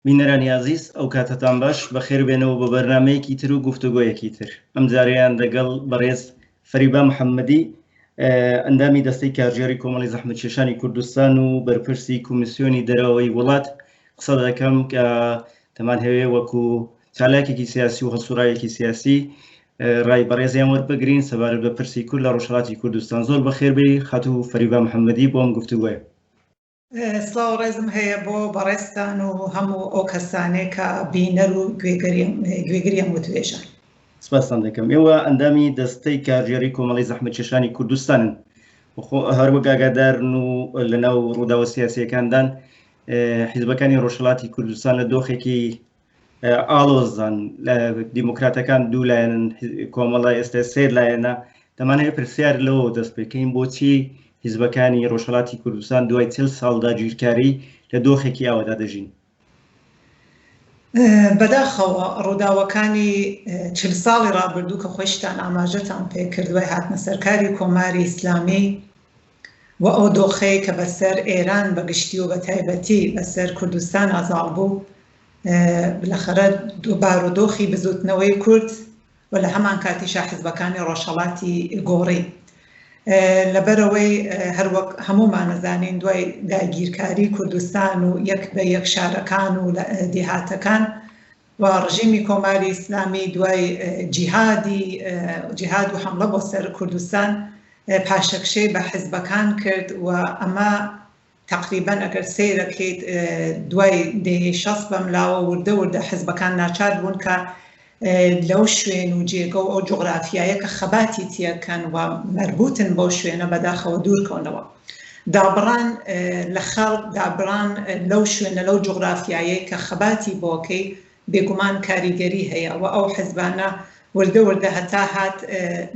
بینەرانی ئازیز ئەو کاتەتان باش بەخێر بێنەوە بۆ بەرنمەیەکی تر و گفتوگۆیەکی تر ئەم جارەیان لەگەڵ بەڕێز فەریبا محەممەدی ئەندامی دەستەی کارگێڕی کۆمەڵی زەحمەتکێشانی کوردستان و بەرپرسی کۆمیسیۆنی دەرەوەی وڵات قسە دەکەم کە دەمانهەوێ وەکو چالاکێکی سیاسی و هەڵسوڕاوێکی سیاسی ڕای بەڕێزیان وەربگرین سەبارەت بە پرسی کورد لە ڕۆژهەڵاتی کوردستان. زۆر بەخێربێی خاتوو فەریبا محەممەدی بۆ ئەم گفتوگۆیە. سڵاو ڕێزم هەیە بۆ بەڕێزتان و هەموو ئەو کەسانەی کە بینەر و گوێگری ئەم وتوێژەن. سپاستان دەکەم. ئێوە ئەندامی دەستەی کارگێڕی کۆمەڵەی زەحمەتکێشانی کوردستانن و خۆ هەر وەک ئاگادارن و لەناو ڕووداوە سیاسییەکاندان، حیزبەکانی ڕۆژهەڵاتی کوردستان لە دۆخێکی ئاڵۆزدان. دیموکراتەکان دوو لایەنن، کۆمەڵە ئێستا سێ لایەنە. دەمانەوێت پرسیار لەوەوە دەست پێکەین بۆچی حیزبەکانی ڕۆژهەڵاتی کوردستان دوای 40 ساڵ داگیرکاری لە دۆخێکی ئاوادا دەژین؟ بەداخەوە ڕووداوەکانی 40 ساڵی ڕابردوو کە خۆشتان ئاماژەتان پێکرد دوای هاتنە سەرکاری کۆماری ئیسلامی و ئەو دۆخەی کە بەسەر ئێران بە گشتی و بە تایبەتی بەسەر کوردستانا زاڵ بوو، بلەخەرە بارودۆخی بزووتنەوەی کورد و لە هەمان کاتیشا حزبەکانی ڕۆژهەڵاتی گۆڕی. لەبەرئەوەی هەروەک هەموومان ئەزانین دوای داگیرکاری کوردستان و یەک بە یەک شارەکان و دێهاتەکان و ڕژیمی کۆماری ئیسلامی دوای جیهادی جیهاد و حەمڵە بۆ سەر کوردستان پاشەکشەی بە حزبەکان کرد و ئەمە تەقریبەن ئەگەر سەیرەکەیت دوای دەیەی 60 بەم لاوە وردە وردە حزبەکان ناچار بوون کە لەو شوێن و جێگە و ئەو جوغرافیایە کە خەباتی تیەکەن و مەربوتن بەو شوێنە بەداخەوە دوورکەونەوە. دابڕان لە خەڵک، دابڕان لەو شوێنە لەو جوغرافیایەی کە خەباتی بۆکەی بێگومان کاریگەری هەیە و ئەو حزبانە وردە وردە هەتا هات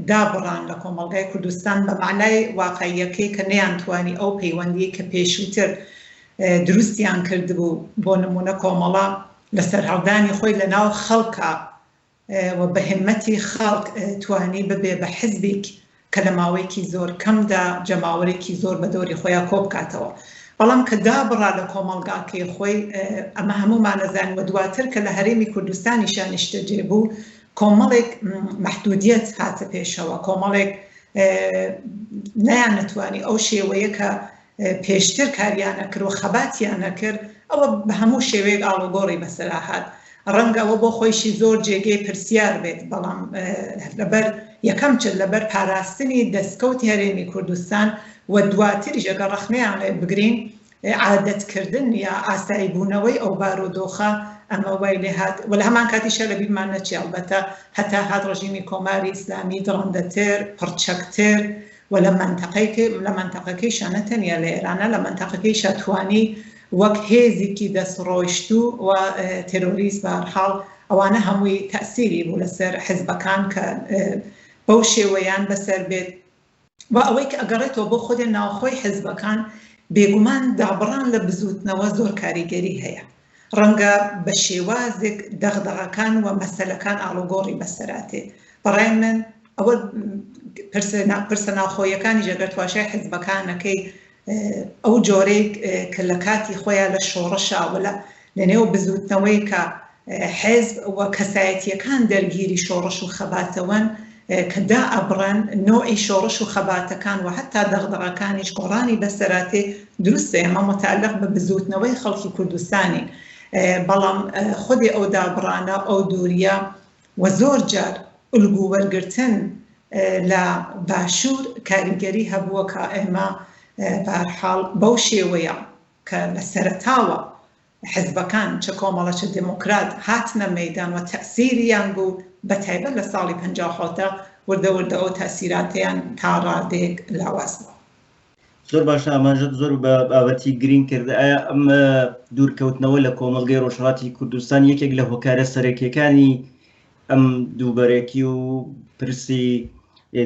دابڕان لە کۆمەڵگای کوردستان بە مەعنای واقعیەکەی کە نەیانتوانی ئەو پەیوەندیەی کە پێشووتر دروستیان کردبوو بۆ نموونە کۆمەڵە لە سەرهەڵدانی خۆی لە ناو خەڵکا و بە هیممەتی خەڵک توانی ببێ بە حیزبیک کە لە ماوەیەکی زۆر کەمدا جەماوەرێکی زۆر بە دەوری خۆیا کۆ بکاتەوە. بەڵام کە دابڕا لە کۆمەڵگاکەی خۆی، ئەمە هەموومان ئەزانین و دواتر کە لە هەرێمی کوردستانیشا نیشتەجێ بوو، کۆمەڵێک مەحدودیەت هاتە پێشەوە، کۆمەڵێک نەیانەتوانی ئەو شێوەیە کە پێشتر کاریان ئەکرد و خەباتیان ئەکرد، ئەوە بە هەموو شێوەیەک ئاڵوگۆڕی بەسەرا هات. ڕەنگە ئەوە بۆ خۆیشی زۆر جێگەی پرسیار بێت، بەڵام لەبەر یەکەم چ لەبەر پاراستنی دەستکەوتی هەرێمی کوردستان و دواتریش ئەگەر ڕەخنەیان لێ بگرین عادەتکردن یا ئاساییبوونەوەی ئەو بارودۆخە ئەمە وای لێ هات و لە هەمان کاتیشا لە بیرمان نەچێ ئەڵبەتە هەتا هات ڕژیمی کۆماری ئیسلامی دڕندەتر، پڕچەکتر، و لە مەنتەقەی لە مەنتەقەکەیشا نە تەنیا لە ئێرانە لە مەنتەقەکەیشا توانی وەک هێزیکی دەستڕۆیشتوو و تێرۆریست بە هەرحاڵ ئەوانە هەمووی تەئسیری بوو لەسەر حزبەکان کە بەو شێوەیان بەسەر بێت و ئەوەی کە ئەگەڕێتەوە بۆ خودێ ناوخۆی حزبەکان بێگومان دابڕان لە بزووتنەوە زۆر کاریگەری هەیە ڕەنگە بە شێوازێک دەغدەغەکان و مەسەلەکان ئاڵوگۆڕی بەسەرا تێ. بەڕای من ئەوە پرسە ناوخۆییەکانیش ئەگەر تواشای حزبەکان نەکەی ئەو جۆرەی کە لە کاتی خۆیان لە شۆڕشا و لە لەنێو بزووتنەوەی کە حزب و کەسایەتییەکان دەرگیری شۆڕش و خەباتەوەن کە دائەبڕن نەوعی شۆڕش و خەباتەکان و حەتا دەغدەغەکانیش گۆڕانی بەسەرا تێ، دروستە ئێمە موتەعەلق بە بزووتنەوەی خەڵکی کوردستانین بەڵام خودی ئەو دابڕانە ئەو دووریە و زۆر جار ئولگوو وەرگرتن لە باشوور کاریگەری هەبووە کە ئێمە بەهەرحاڵ بەو شێوەیە کە لە سەرەتاوە حزبەکان چ کۆمەڵە چ دێموکرات هاتنە مەیدان و تەئسیریان بوو بە تایبەت لە ساڵی 57 دا وردە وردە ئەو تەئسیراتەیان تا ڕادەیەک لاواز بوو. زۆر باشە ئاماژەت زۆر بە بابەتی گرینگ کرد ئایا ئەم دوورکەوتنەوە لە کۆمەڵگەی ڕۆژهەڵاتی کوردستان یەکێک لە هۆکارە سەرەکیەکانی ئەم دووبەرەکی و پرسی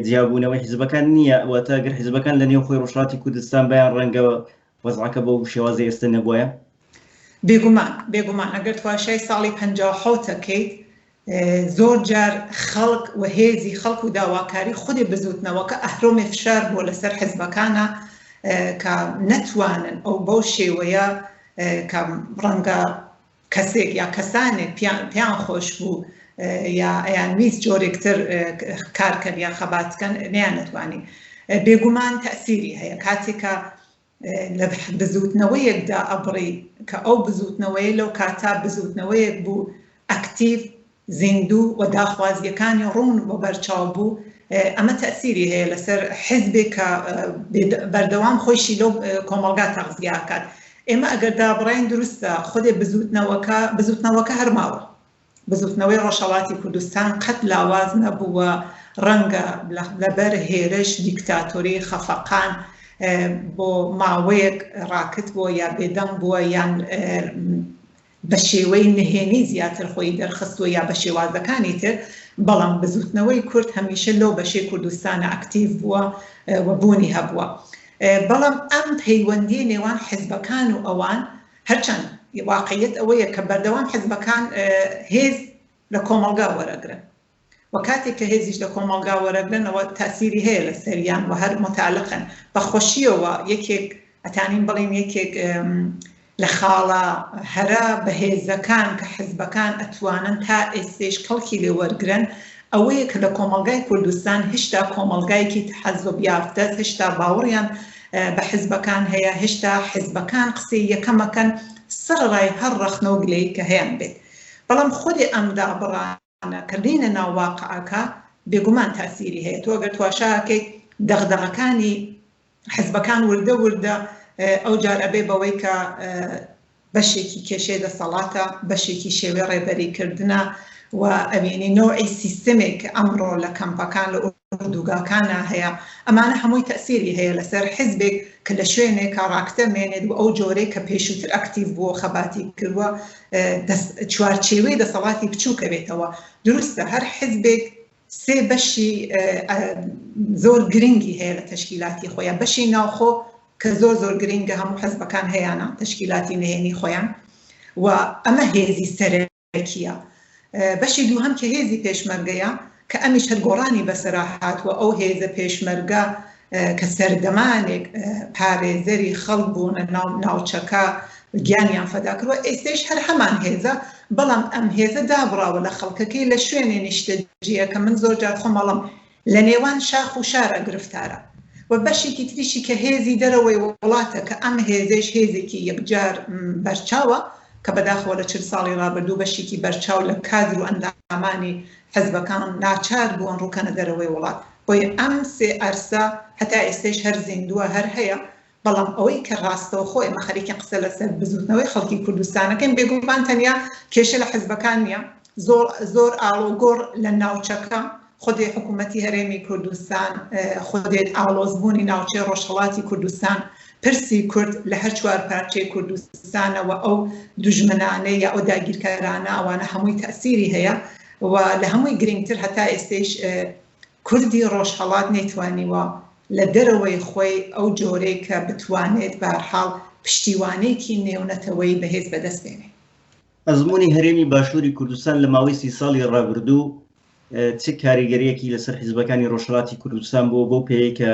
جیابوونەوەی حیزبەکان نییە واتە گەر حیزبەکان لە نێو خۆی ڕۆژهەڵاتی کوردستان بەیان ڕەنگە وەزعەکە بەو شێوازەی ئێستە نەبوایە؟ بێگومان، بێگومان ئەگەر تواشای ساڵی 57 ئەکەیت زۆر جار خەڵک و هێزی خەڵک و داواکاری خودی بزوتنەوەکە ئەهرۆمێ فشار بووە لەسەر حزبەکانە کە نەتوانن ئەو بەو شێوەیە کە ڕەنگە. کەسێک یا کەسانێک پێیان خۆش بوو یا ئەیانویست جۆرێک تر کار کەن یا خەبات کەن نەیانەتوانی. بێگومان تەئسیری هەیە کاتێک کە لە بزووتنەوەیەکدا ئەبڕی کە ئەو بزووتنەوەیە لەو کاتە بزووتنەوەیەک بوو ئەکتیڤ، زیندوو و داخوازییەکانی ڕوون و بەرچاو بوو، ئەمە تەئسیری هەیە لەسەر حیزبێک کە بەردەوام خۆیشی لەو کۆمەڵگا تەغزیە ئەکات. ئێمە ئەگەر دابڕاین دروستە خودێ بزووتنەوەکە، بزووتنەوەکە هەر ماوە. بزووتنەوەی ڕۆژهەڵاتی کوردستان قەت لاواز نەبووە، ڕەنگە لەبەر هێرش، دیکتاتۆری، خەفەقان بۆ ماوەیەک ڕاکت بووە یا بێدەنگ بووە یان بە شێوەی نهێنی زیاتر خۆی دەرخستووە یا بە شێوازەکانی تر، بەڵام بزووتنەوەی کورد هەمیشە لەو بەشەی کوردستانە ئەکتیڤ بووە و بوونی هەبووە. بەڵام ئەم پەیوەندیی نێوان حیزبەکان و ئەوان هەرچەند واقعیەت ئەوەیە کە بەردەوام حزبەکان هێز لە کۆمەڵگا وەرەگرن و کاتێک کە هێزیش لە کۆمەڵگا وەرەگرن ئەوە تاسیری هەیە لە سەریان و هەر متعلقن بە خۆشیەوە یەکێک ئەتانین بڵین یەکێک لە خاڵە هەرە بەهێزەکان کە حزبەکان ئەتوانن تا ئێستێش کەڵکی لێ وەرگرن ئەوەیە کە لە کۆمەڵگای کوردستان هێشتا کۆمەڵگایەکی تەحەزوب یافتەس، هێشتا باوەڕیان بە حزبەکان هەیە، هێشتا حزبەکان قسەی یەکەم ئەکەن سەرەڕای هەر ڕەخنە و گلەیی کە هەیان بێت. بەڵام خودی ئەم دابڕانە کە دێنە ناو واقعەکە بێگومان تاسیری هەیە. تۆ ئەگەر تواشا ئەکەیت دەغدەغەکانی حزبەکان وردە وردە ئەوجار ئەبێ بەوەی کە بەشێکی کێشەی دەسەڵاتە، بەشێکی شێوەی ڕێبەریکردنە و ئەبینی نەوعی سیستمێک کە ئەمڕۆ لە کەمپەکان لە ئۆردوگاکانا هەیە، ئەمانە هەمووی تەئسیری هەیە لەسەر حیزبێک کە لە شوێنێکا ڕاکدەمێنێت و ئەو جۆرەی کە پێشووتر ئەکتیڤ بووە و خەباتی کردووە چوارچێوەی دەسەڵاتی بچووک ئەبێتەوە. دروستە هەر حیزبێک سێ بەشی زۆر گرنگی هەیە لە تەشکیلاتی خۆیان، بەشی ناوخۆ کە زۆر زۆر گرنگە هەموو حزبەکان هەیانە تەشکیلاتی نهێنی خۆیان و ئەمە هێزی سەرەکیە. بەشی دووهەم کە هێزی پێشمەرگەیە کە ئەمیش هەر گۆڕانی بەسەرا هاتووە، ئەو هێزە پێشمەرگە کە سەردەمانێک پارێزەری خەڵک بوونە ناو ناوچەکە گیانیان فەدا کردوە، ئێستەیش هەر هەمان هێزە، بەڵام ئەم هێزە دابڕاوە لە خەڵکەکەی لە شوێنێ نیشتەجێیە کە من زۆر جار خۆم ئەڵێم لە نێوان شاخ و شارا گرفتارە و بەشێکی تریشی کە هێزی دەرەوەی وڵاتە کە ئەم هێزەیش هێزێکی یەکجار بەرچاوە کە بەداخەوە لە 40 ساڵی ڕابردوو بەشێکی بەرچاو لە کادر و ئەندامانی حزبەکان ناچار بوون ڕووکەنە دەرەوەی وڵات. بۆیە ئەم سێ ئەرسە هەتا ئێستەیش هەر زیندووە، هەر هەیە، بەڵام ئەوەی کە ڕاستەوخۆ ئێمە خەریکین قسە لەسەر بزووتنەوەی خەڵکی کوردستان ئەکەین، بێگومان تەنیا کێشە لە حزبەکان نییە، زۆر زۆر ئاڵوگۆڕ لە ناوچەکە، خودی حکوومەتی هەرێمی کوردستان، خودی ئاڵۆزبوونی ناوچەی ڕۆژهەڵاتی کوردستان، پرسی کورد لە هەر چوار پارچەی کوردستانەوە ئەو دوژمنانەی یا ئەو داگیرکەرانە ئەوانە هەمووی تەئسیری هەیە و لە هەمووی گرنگتر هەتا ئێستەیش کوردی ڕۆژهەڵات نەیتوانیوە لە دەرەوەی خۆی ئەو جۆرەی کە بتوانێت بەهەرحاڵ پشتیوانێکی نێونەتەوەیی بەهێز بەدەست بێنێ. ئەزموونی هەرێمی باشووری کوردستان لە ماوەی سی ساڵی ڕابردوو چ کاریگەرییەکی لەسەر حیزبەکانی ڕۆژهەڵاتی کوردستان بووە بەو پێیەی کە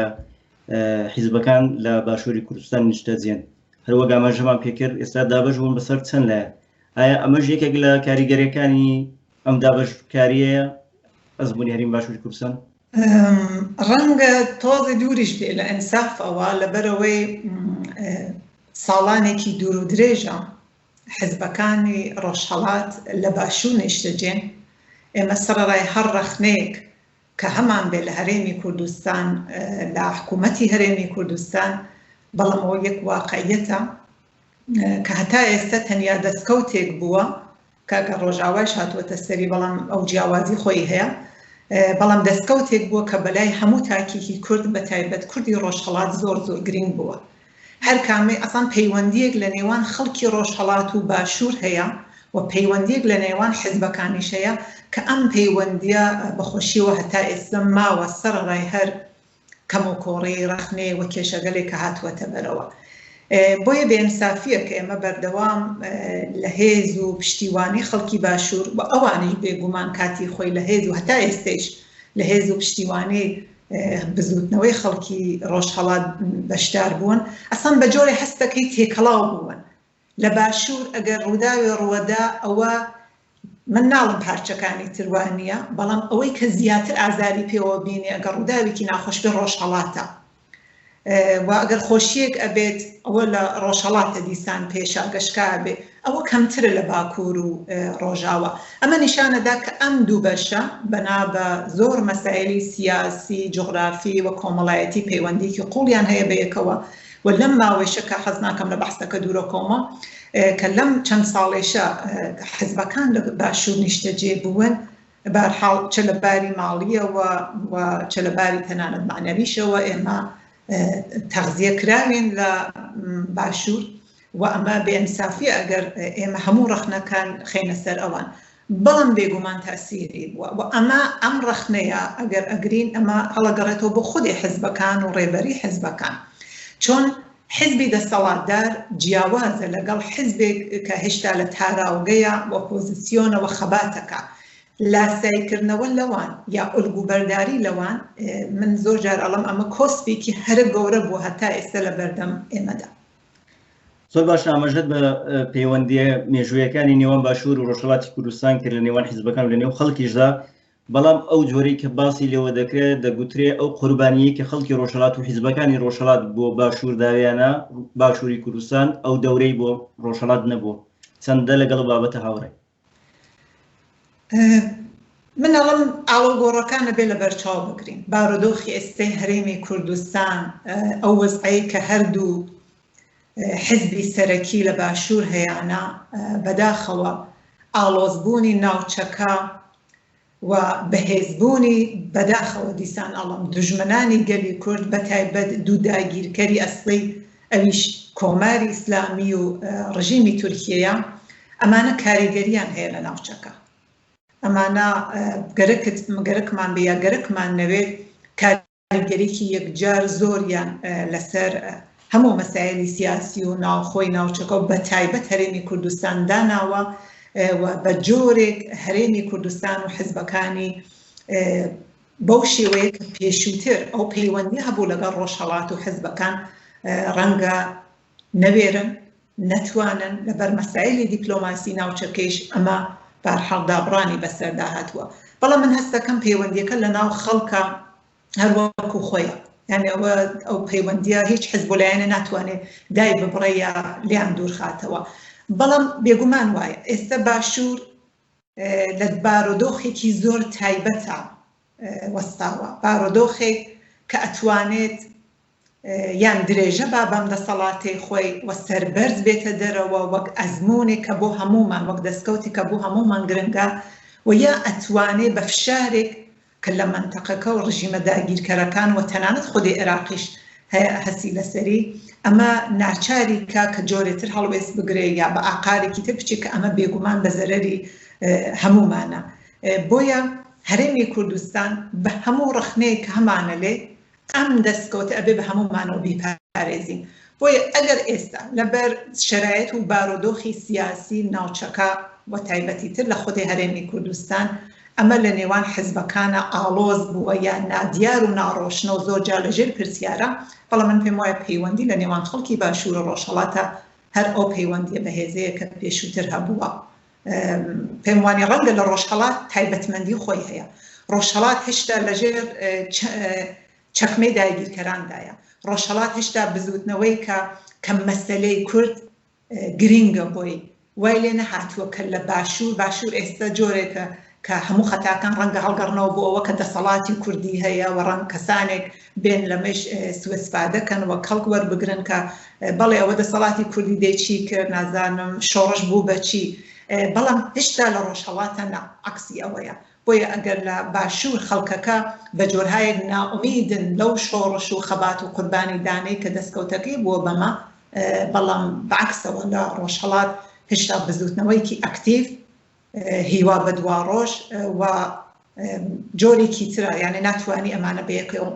حیزبەکان لە باشووری کوردستان نیشتەجێن؟ هەروەک ئاماژەمان پێکرد ئێستا دابەش بوون بەسەر چەند لایەن، ئایا ئەمەش یەکێک لە کاریگەرییەکانی ئەم دابەشکارییەیە ئەزموونی هەرێمی باشووری کوردستان؟ ڕەنگە تۆزێ دووریش بێ لە ئینسافەوە، لەبەرئەوەی ساڵانێکی دوور و درێژە حزبەکانی ڕۆژهەڵات لە باشوور نیشتەجێن، ئێمە سەرەڕای هەر ڕەخنەیەک کە هەمان بێ لە هەرێمی کوردستان، لە حکوومەتی هەرێمی کوردستان، بەڵام ئەوە یەک واقعیەتە کە هەتا ئێستا تەنیا دەستکەوتێک بووە کە گەر ڕۆژئاوایش هاتووەتە سەری بەڵام ئەو جیاوازی خۆی هەیە، بەڵام دەستکەوتێک بووە کە بەلای هەموو تاکێکی کورد بە تایبەت کوردی ڕۆژهەڵات زۆر زۆر گرینگ بووە. هەر کامەی ئەسڵەن پەیوەندییەک لە نێوان خەڵکی ڕۆژهەڵات و باشوور هەیە و پەیوەندییەک لە نێوان حزبەکانیش هەیە کە ئەم پەیوەندییە بە خۆشییەوە هەتا ئێستا ماوە سەرەڕای هەر کەموکۆڕی، ڕەخنەی و کێشەگەلێک کە هاتووەتە بەرەوە. بۆیە بێئینسافییە کە ئێمە بەردەوام لە هێز و پشتیوانی خەڵکی باشوور و ئەوانیش بێگومان کاتی خۆی لە هێز و هەتا ئێستەیش لە هێز و پشتیوانی بزووتنەوەی خەڵکی ڕۆژهەڵات بەشدار بوون، ئەسڵەن بە جۆرێ هەست دەکەی تێکەڵاو بوون. لە باشوور ئەگەر ڕووداوێ ڕووەدا ئەوە من ناڵم پارچەکانی تر وا نییە، بەڵام ئەوەی کە زیاتر ئازاری پێوە بینێ ئەگەر ڕووداوێکی ناخۆش بێ ڕۆژهەڵاتە و ئەگەر خۆشییەک ئەبێت ئەوە لە ڕۆژهەڵاتە دیسان پێشاگەشکا ئەبێ ئەوە کەمترە لە باکوور و ڕۆژاوا. ئەمە نیشان ئەدا کە ئەم دوو بەشە بەنا بە زۆر مەسایلی سیاسی، جوغرافی و کۆمەڵایەتی پەیوەندییەکی قووڵیان هەیە بە یەکەوە و لەم ماوەیشە کە حەز ناکەم لە بەحسەکە دوورەکەومە کە لەم چەند ساڵەیشە حزبەکان لە باشوور نیشتەجێ بوون بەهەرحاڵ چ لە باری ماڵییەوە و چ لە باری تەنانەت مەعنەویشەوە ئێمە تەغزیە کراوین لە باشوور و ئەمە بێئینسافیە ئەگەر ئێمە هەموو ڕەخنەکان خەینە سەر ئەوان بەڵام بێگومان تاسیری بووە و ئەمە ئەم ڕەخنەیە ئەگەر ئەگرین ئەمە هەڵەگەڕێتەوە بۆ خودی حزبەکان و ڕێبەری حزبەکان چۆن حزبی دەسەڵاتدار جیاوازە لەگەڵ حزبێک کە هێشتا لە تاراوگەیە و ئۆپۆزیسیۆنەوە خەباتەکە لاساییکردنەوە لەوان یا ئۆلگوبەرداری لەوان من زۆر جار ئەڵم ئەمە کۆسپێکی هەرە گەورە بووە هەتا ئێستا لە بەردەم ئێمەدا. زۆر باش ئاماژەت بە پەیوەندییە مێژوویەکانی نێوان باشوور و ڕۆژهەڵاتی کوردستان کرد لە نێوان حیزبەکان و لە نێو خەڵکیشدا، بەڵام ئەو جۆرەی کە باسی لێوە دەکرێت دەگوترێ ئەو قوربانییەی کە خەڵکی ڕۆژهەڵات و حیزبەکانی ڕۆژهەڵات بۆ باشوور داویانە باشووری کوردستان ئەو دەورەی بۆ ڕۆژهەڵات نەبوو چەندە لەگەڵ بابەتە هاوڕێ؟ من ئەڵم ئاڵوگۆڕەکان ئەبێ لەبەرچاو بگرین بارودۆخی ئێستەی هەرێمی کوردستان ئەو وەزعەی کە هەردوو حزبی سەرەکی لە باشوور هەیانە بەداخەوە ئاڵۆزبوونی ناوچەکە و بەهێزبوونی بەداخەوە دیسان ئەڵم دوژمنانی گەلی کورد بەتایبەت دوو داگیرکەری ئەسڵی ئەویش کۆماری ئیسلامی و ڕژیمی تورکیەیە ئەمانە کاریگەریان هەیە لە ناوچەکە ئەمانە گەرەکت گەرەکمان بێ یا گەرەکمان نەوێت کاریگەریی یەکجار زۆریان لەسەر هەموو مەسایلی سیاسی و ناوخۆی ناوچەکە و بەتایبەت هەرێمی کوردستان داناوە و بە جۆرێک هەرێمی کوردستان و حزبەکانی بەو شێوەیە کە پێشووتر ئەو پەیوەندی هەبوو لەگەڵ ڕۆژهەڵات و حزبەکان ڕەنگە نەوێرن نەتوانن لەبەر مەسایلی دیپلۆماسی ناوچەکەیش ئەمە بارحاڵ دابڕانی بەسەردا هاتووە بەڵام من هەستەکەم پەیوەندیەکە لە ناو خەڵکە هەر وەکو خۆیە یعنی ئەوە ئەو پەیوەندیە هیچ حزب و لایەنە ناتوانێت دای ببڕێ یا لیان دوورخاتەوە بەڵام بێگومان وایە ئێستا باشوور لە بارودۆخێکی زۆر تایبەتە وەستاوە بارودۆخێک کە ئەتوانێت یان درێژە با بەم دەسەڵاتەی خۆی و سەربەرز بێتە دەرەوە وەک ئەزموونێک کە بۆ هەموومان وەک دەستکەوتێک کە بۆ هەموومان گرنگە و یا ئەتوانێ بە فشارێک کە لە مەنتەقەکە و ڕژیمە داگیرکەرەکان و تەنانەت خودی عێراقیش هەیە هەسی لەسەری ئەمە ناچاری کا کە جۆرێ تر هەڵوێست بگرێ یا بە ئاقارێکی تر بچێ کە ئەمە بێگومان بە زەرەری هەموومانە بۆیە هەرێمی کوردستان بە هەموو ڕەخنەیەک کە هەمانە لێ ئەم دەستکەوتە ئەبێ بە هەموومانەوە بیپارێزین. بۆیە ئەگەر ئێستا لەبەر شەرایت و بارودۆخی سیاسی ناوچەکە و تایبەتیتر لە خودی هەرێمی کوردستان ئەمە لە نێوان حزبەکانا ئاڵۆز بووە یا نادیار و ناڕۆشنە و زۆر جار لە ژێر پرسیارە، بەڵام من پێم وایە پەیوەندی لە نێوان خەڵکی باشوور و ڕۆژهەڵاتا هەر ئەو پەیوەندییە بەهێزەیە کە پێشووتر هەبووە. پێم وانیە ڕەنگە لە ڕۆژهەڵات تایبەتمەندی خۆی هەیە ڕۆژهەڵات هێشتا لەژێر چەکمەی داگیرکەراندایە ڕۆژهەڵات هێشتا بزوتنەوەی کە کە مەسەلەی کورد گرینگە بۆی وای لێ نەهاتووە کە لە باشوور باشوور ئێستا جۆرێکە کە هەموو خەتاکان ڕەنگە هەڵگەڕنەوە بۆ ئەوە کە دەسەڵاتی کوردی هەیە و ڕەنگ کەسانێک بێن لەمەیش سوئستفادە کەن و کەڵک وەربگرن کە بەڵێ ئەوە دەسەڵاتی کوردی دەی چی کرد نازانم شۆڕش بوو بە چی بەڵام هێشتا لە ڕۆژهەڵاتە نا عەکسی ئەوەیە بۆیە ئەگەر لە باشوور خەڵکەکە بە جۆرهایەک نائومیدن لەو شۆڕش و خەبات و قوربانی دانەی کە دەستکەوتەکەی بووە بەمە بەڵام بەعەکسەوە لە ڕۆژهەڵات هێشتا بزووتنەوەیەکی ئەکتیڤ هیوا بە دواڕۆژ و جۆرێکی ترە یانێ ناتوانانی ئەمانە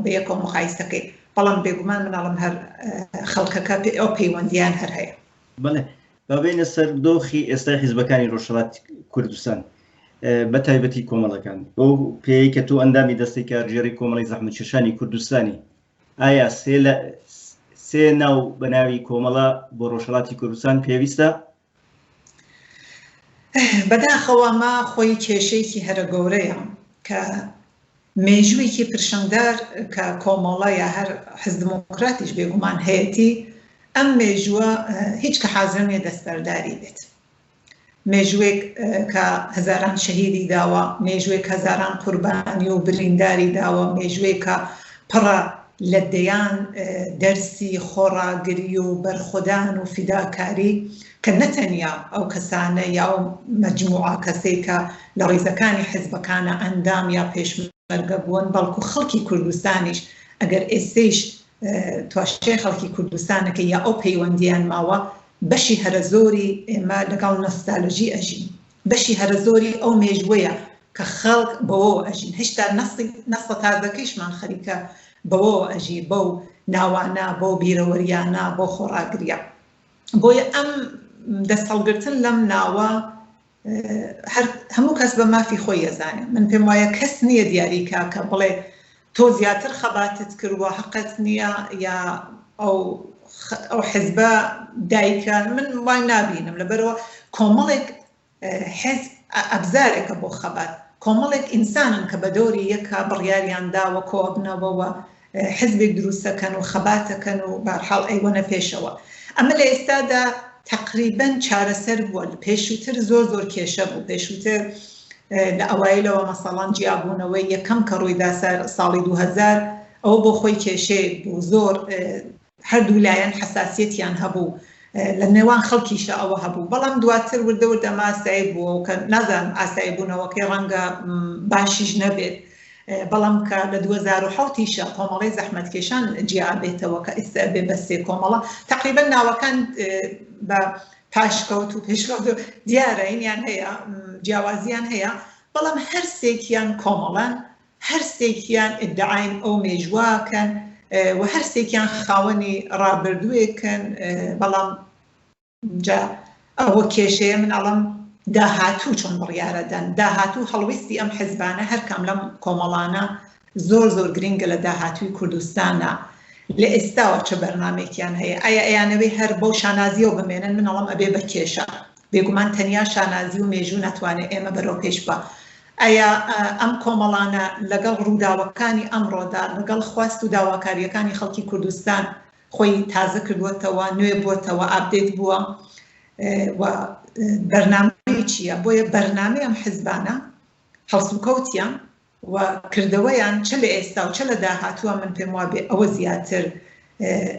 بەیەکەوە مقایسەکەی بەڵام بێگومان مناڵم هەر خەڵکەکە ئەو پەیوەندیان هەر هەیە. بەڵێ با بێینە سەر دۆخی ئێستای حیزبەکانی ڕۆژهەڵاتی کوردستان بە تایبەتی کۆمەڵەکان بەو پێیەی کە تۆ ئەندامی دەستەی کارگێڕی کۆمەڵی زەحمەتکێشانی کوردستانی ئایا سێ لە سێ ناو بە ناوی کۆمەڵە بۆ ڕۆژهەڵاتی کوردستان پێویستە؟ بەداخەوە ئەمە خۆی کێشەیەکی هەرە گەورەیە کە مێژوویەکی پرشنگدار کە کۆمەڵە یا هەر حزب دموکراتیش بێگومان هەیەتی، ئەم مێژووە هیچ کە حازر نییە دەستبەرداری بێت. مێژووێک کە هەزاران شەهیدی داوە، مێژووێک هەزاران قوربانی و برینداری داوە، مێژووێک کە پڕە لە دەیان دەرسی خۆڕاگری و بەرخودان و فیداکاری کە نەتەنیا ئەو کەسانە یا ئەو مەجموعە کەسەی کە لە ڕیزەکانی حزبەکانە ئەندام یا پێشمەرگە بوون بەڵکو خەڵکی کوردستانیش ئەگەر ئێستەیش تواشای خەڵکی کوردستانەکەی یا ئەو پەیوەندیان ماوە بەشی هەرە زۆری ئێمە لەگەڵ نۆستالۆژی ئەژین بەشی هەرە زۆری ئەو مێژوەیە کە خەڵک بەوەوە ئەژین هێشتا نەسڵی نەسڵە تازەکەیشمان خەریکە بەوەوە ئەژی بەو ناوانە بەو بیرەوەریانە بەو خۆڕاگریە بۆیە ئەم دەست هەڵگرتن لەم ناوە هەر هەموو کەس بە مافی خۆی ئەزانێ من پێم وایە کەس نییە دیاری کا کە بڵێ تۆ زیاتر خەباتت کردووە حەقت نییە یا ئەو ئەو حزبە دایکە من وای نابینم لەبەرەوە کۆمەڵێک حزب ئەبزارێکە بۆ خەبات، کۆمەڵێک ئینسانن کە بە دەوری یەکا بڕیاریان داوە کۆئەبنەوە و حزبێک دروستەکەن و خەباتەکەن و بەهەرحاڵ ئەیوەنە پێشەوە. ئەمە لە ئێستادا تەقریبەن چارەسەر بووە، پێشووتر زۆر زۆر کێشە بوو، پێشووتر لە ئەوایلەوە مەسەڵەن جیابوونەوەی یەکەم کە ڕوویدا سەر ساڵی 2000 ئەوە بۆ خۆی کێشەیەک بوو زۆر هەردوو لایەن حەساسیەتیان هەبوو لە نێوان خەڵکیشا ئەوە هەبوو بەڵام دواتر وردە وردە ئەمە ئاسایی بووەوە کە نازانم ئاسایی بوونەوەکەی ڕەنگە باشیش نەبێت بەڵام کە لە 2007 یشا کۆمەڵەی زەحمەتکێشان جیا ئەبێتەوە کە ئێستا ئەبێ بە سێ کۆمەڵە تقریبا ناوەکان بە پاشکەوت و پێشکەوت دیارە یان هەیە جیاوازیان هەیە بەڵام هەر سێکیان کۆمەڵەن هەرسێکیان ئیدعاین ئەو مێژوە کەن و هەرسێکیان خاوەنی ڕابردووێکن بەڵام جا ئەوە کێشەیە من ئەڵم داهاتوو چۆن بڕیارەدەن داهاتوو هەڵویستی ئەم حزبانە هەرکام لەم کۆمەڵانە زۆر زۆر گرنگە لە داهاتووی کوردستانە لە ئێستاوە چ بەرنامێکیان هەیە ئایا ئەیانەوێ هەر بەو شانازیەوە بمێنن من ئەڵم ئەبێ بە کێشە بێگومان تەنیا شانازی و مێژوو ناتوانێت ئێمە بەرەو پێش بە ئەیا ئەم کۆمەڵانە لەگەڵ ڕووداوەکانی ئەمڕۆدا، لەگەڵ خواست و داواکارییەکانی خەڵکی کوردستان خۆی تازە کردووەتەوە، نوێ بووەتەوە، ئاپدەیت بووە و بەرنامەی چییە؟ بۆیە بەرنامەی ئەم حزبانە، هەڵسوکەوتیان و کردەوەیان چ لە ئێستا و چ لە داهاتووە من پێم وابێ ئەوە زیاتر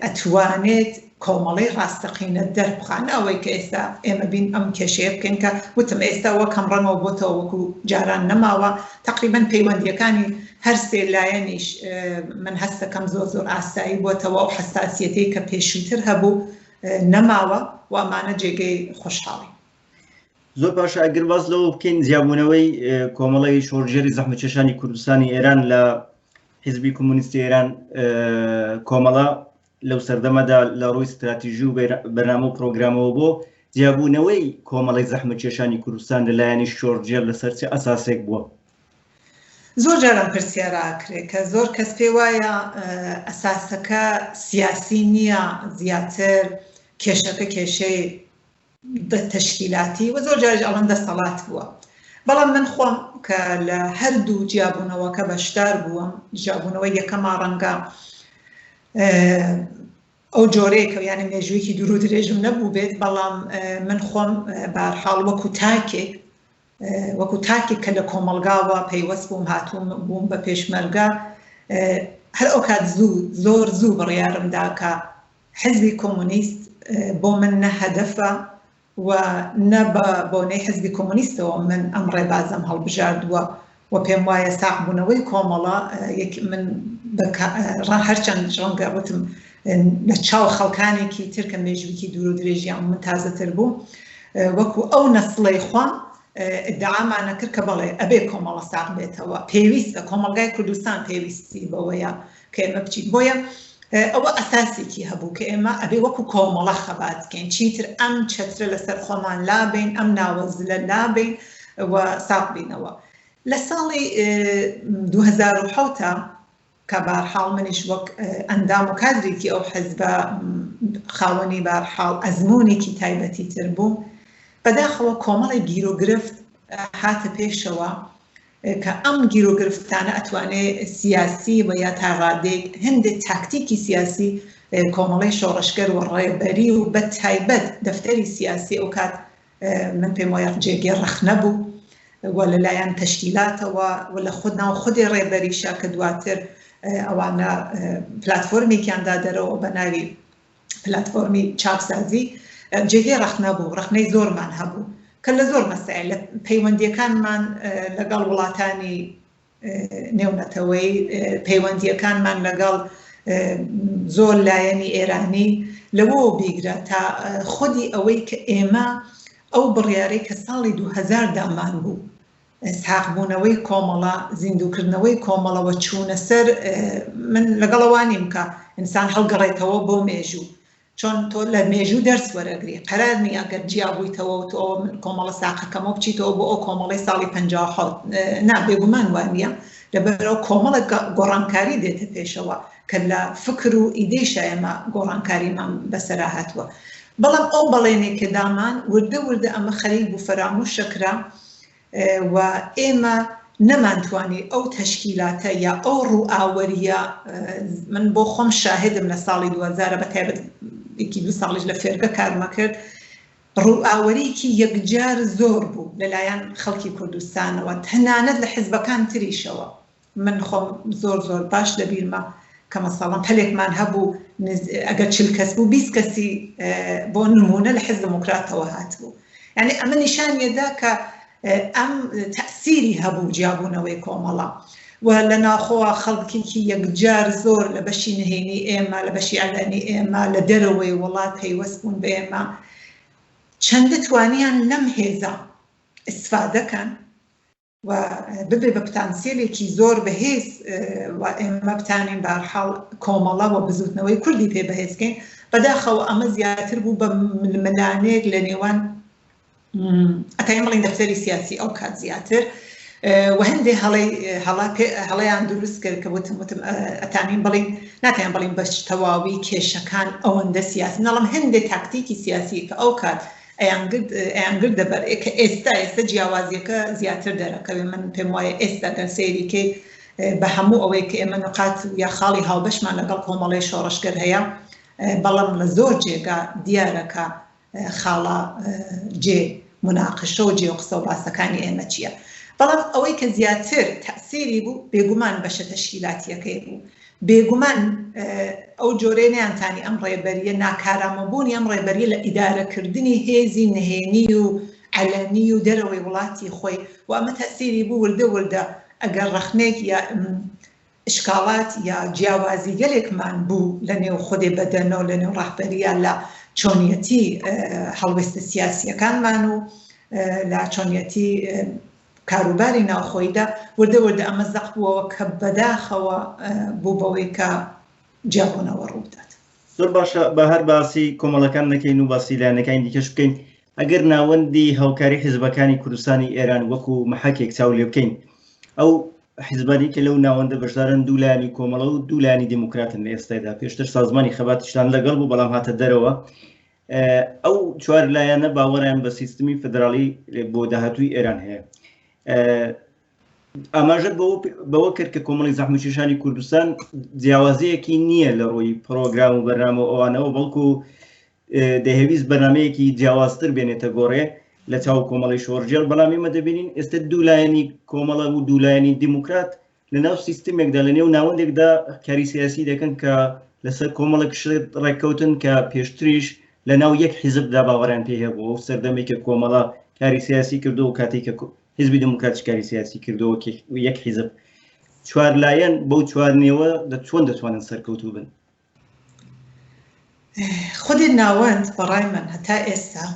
ئەتوانێت کۆمەڵەی ڕاستەقینە دەربخا نە ئەوەی کە ئێستا ئێمە بین ئەم کێشەیە بکەین کە وتم ئێستا وەک هەم ڕەنگەوە بۆتەوە وەکو جاران نەماوە تەقریبەن پەیوەندیەکانی هەر سێ لایەنیش من هەستەکەم زۆر زۆر ئاسایی بۆتەوە ئەو حەساسیەتەی کە پێشووتر هەبوو نەماوە و ئەمانە جێگەی خۆشحاڵی. زۆر باشە ئەگەر باس لەوە بکەین جیابوونەوەی کۆمەڵەی شۆڕشگێری زەحمەتکێشانی کوردستانی ئێران لە حیزبی کۆمۆنیستی ئێران کۆمەڵە لەو سەردەمەدا لە ڕووی ستراتیژی و بەرنامە و پرۆگرامەوە بۆ جیابوونەوەی کۆمەڵی زەحمەتکێشانی کوردستان لە لایەنی شۆڕشگێر لەسەر چ ئەساسێک بووە؟ زۆر جار ئەم پرسیارە ئەکرێ کە زۆر کەس پێ وایە ئەساسەکە سیاسی نییە زیاتر کێشەکە کێشەی تەشکیلاتی و زۆر جاریش ئەڵێن دەسەڵات بووە بەڵام من خۆم کە لە هەردوو جیابوونەوەکە بەشدار بووم جیابوونەوەی یەکەما ڕەنگە ئەو جۆرەیە کە یانە مێژوویەکی دوور و درێژم نەبوو بێت بەڵام من خۆم بارحاڵ وەکو تاکێک وەکو تاکێک کە لە کۆمەڵگاوە پەیوەست بووم هاتووم بووم بە پێشمەرگە هەر ئەو کات زوو زۆر زوو بڕیارم دا کە حزبی کۆمۆنیست بۆ من نە هەدەفە و نە بە بۆنەی حزبی کۆمۆنیستەوە من ئەم ڕێبازەم هەڵبژاردووە و پێم وایە ساغبوونەوەی کۆمەڵە یەک من هەرچەند ڕەنگە وتم لە چاو خەڵکانێکی تر کە مێژوویەکی دوور و درێژیان من تازەتر بوو وەکو ئەو نەسڵەی خۆم ئیدعامانە کرد کە بەڵێ ئەبێ کۆمەڵە ساغ بێتەوە پێویستە کۆمەڵگای کوردستان پێویستی بەوەیە کە ئێمە بچین بۆیە ئەوە ئەساسێکی هەبوو کە ئێمە ئەبێ وەکو کۆمەڵە خەبات بکەین چیتر ئەم چەترە لەسەر خۆمان لابین ئەم ناوە زلە لابین و ساغ بینەوە لە ساڵی 2007 کە بارحاڵ منیش وەک ئەندام و کادرێکی ئەو حزبە خاوەنی بارحاڵ ئەزموونێکی تایبەتی تر بووم. بەداخەوە کۆمەڵێک گیروگرفت هاتە پێشەوە کە ئەم گیروگرفتانە ئەتوانێ سیاسی و یا تا ڕادەیەک هەندێک تاکتیکی سیاسی کۆمەڵەی شۆڕشگەر و ڕێبەری و بە تایبەت دەفتەری سیاسی ئەوکات من پێم وایە جێگەی ڕەخنە بوو و لەلایەن تەشکیلاتەوە و لە خود ناو خودی ڕێبەریشە کە دواتر ئەوانە پلتفۆرمێکیان دادەرەوە بە ناوی پلتفۆرمی چاکسازی جێگەی ڕەخنە بوو، ڕەخنەی زۆرمان هەبوو کە لە زۆر مەسایل لە پەیوەندیەکانمان لەگەڵ وڵاتانی نێونەتەوەی، پەیوەندیەکانمان لەگەڵ زۆر لایەنی ئێرانی، لەوەوە بیگرە تا خودی ئەوەی کە ئێمە ئەو بڕیارەی کە ساڵی 2000 دامان بوو ساغبوونەوەی کۆمەڵە، زیندووکردنەوەی کۆمەڵە و چوونە سەر، من لەگەڵ ئەوە نیم کە ئینسان هەڵگەڕێتەوە بۆ مێژوو، چۆن تۆ لە مێژوو دەرس وەرەگری، قەرار نییە ئەگەر جیا بوویتەوە و تۆ ئەوە من کۆمەڵە ساقەکەمەوە بچیتەوە بۆ ئەو کۆمەڵەی ساڵی 57، نا بێگومان وا نییە، لەبەرئەوە کۆمەڵێک گۆڕانکاری دێتە پێشەوە کە لە فکر و ئیدەیشا ئێمە گۆڕانکاریمان بەسەرا هاتووە، بەڵام ئەو بەڵێنەی کە دامان وردە وردە ئەمە خەریک بوو فەرامووشەکرا، و ئێمە نەمانتوانی ئەو تەشکیلاتە یا ئەو ڕووئاوەرییە، من بۆ خۆم شاهدم لە ساڵی 2000 بە تایبەت یەکی دوو ساڵیش لە فێرگە کارمە کرد، ڕووئاوەریکی یەکجار زۆر بوو لەلایەن خەڵکی کوردستانەوە، تەنانەت لە حزبەکان تریشەوە. من خۆم زۆر زۆر باش لەبیرمە کە مەسەڵەن پەلێکمان هەبوو ئەگەر 40 کەس بوو 20 کەسی بۆ نمونە لە حزب دموکراتەوە هاتبوو. یعنی ئەمە نیشانیەدا کە ئەم تەسیری هەبوو جیابوونەوەی کۆمەڵە و لە ناخۆوە خەڵکێکی یەکجار زۆر لە بەشی نهێنی ئێمە، لە بەشی عەلەنی ئێمە، لە دەرەوەی وڵات پەیوەست بوون بە ئێمە. چەندە توانیان لەم هێزە ئیسفادەکەن و ببێ بە پتانسیلێکی زۆر بەهێز و ئێمە بتانین بە هەرحاڵ کۆمەڵە و بزوتنەوەی کوردی پێ بەهێز کەین. بەداخەوە ئەمە زیاتر بوو بە ململانێک لە نێوان ئەتایم بڵین دەفتەری سیاسی ئەو کات زیاتر و هەندێ هەڵەیان دروست کرد کە وتم وتم ئەتانین بڵین ناتیان بڵین بەش تەواوی کێشەکان ئەوەندە سیاسی نەڵم هەندێ تاکتیکی سیاسی کە ئەو کات ئەیانگرت دەبەر کە ئێستا ئێستا جیاوازیەکە زیاتر دەرەکەوێ. من پێم وایە ئێستا گەر سەیریکەی بە هەموو ئەوەی کە ئێمە نقات یا خاڵی هاوبەشمان لەگەڵ کۆمەڵەی شۆڕشگەر هەیە، بەڵام لە زۆر جێگا دیارە کە خاڵە جێ مناقشە و جێ قسە و باسەکانی ئێمە چییە. بەڵام ئەوەی کە زیاتر تەسیری بوو بێگومان بەشە تەشکیلاتیەکەی بوو. بێگومان ئەو جۆرەی نەیانتانی ئەم ڕێبەریە، ناکارامەبوونی ئەم ڕێبەریە لە ئیدارەکردنی هێزی نهێنی و عەلەنی و دەرەوەی وڵاتی خۆی و ئەمە تەسیری بوو وردە وردە ئەگەر ڕەخنێک یا ئشکالات یا جیاوازیگەلێکمان بوو لە نێو خودێ بەدەنە و لە نێو ڕەهبەریە لە چۆنیەتی هەڵوێستە سیاسیەکانمان و لە چۆنیەتی کاروباری ناوخۆیدا وردە وردە ئەمە زەق بووەوە کە بەداخەوە بوو بەوەی کە جیابوونەوە ڕووبدات. زۆر باشە، با هەر باسی کۆمەڵەکان نەکەین و باسی لایەنەکانی دیکەش بکەین. ئەگەر ناوەندی هاوکاری حیزبەکانی کوردستانی ئێران وەکو محەکێک چاو لێ بکەین، ئەو حیزبانی کە لەو ناوەندە بەشدارن دوو لایەنی کۆمەڵە و دوو لایەنی دیموکراتن لە ئێستایدا، پێشتر سازمانی خەباتیشتان لەگەڵ بوو بەڵام هاتە دەرەوە. ئەو چوار لایەنە باوەڕیان بە سیستمی فدراڵی بۆ داهاتووی ئێران هەیە. ئاماژەت بەوە کرد کە کۆمەڵی زەحمەتکێشانی کوردستان جیاوازیەکی نییە لە ڕووی پرۆگرام و بەرنامە ئەوانەوە، بەڵکو دەیەویست بەرنمەیەکی جیاوازتر بێنێتە گۆڕێ لە چاو کۆمەڵی شۆڕژێر. بەڵام ئێمە دەبینین ئێستا دوو لایەنی کۆمەڵە و دوو لایەنی دیموکرات لە ناو سیستمێکدا لە نێو ناوەندێکدا کاری سیاسی دەکەن کە لەسەر کۆمەڵێک شت ڕێککەوتن کە پێشتریش لە ناو یەک حیزبدا باوەڕیان پێ هەبوو. ئەو سەردەمێک کە کۆمەڵە کاری سیاسی کردو و کاتێک کە حیزبی دیموکراتیش کاری سیاسی کردەوە یەک حیزب، چوار لایەن بەو چوار نێوە چۆن دەتوانن سەرکەوتوو بن؟ خودی ناوەند بەڕای من هەتا ئێستا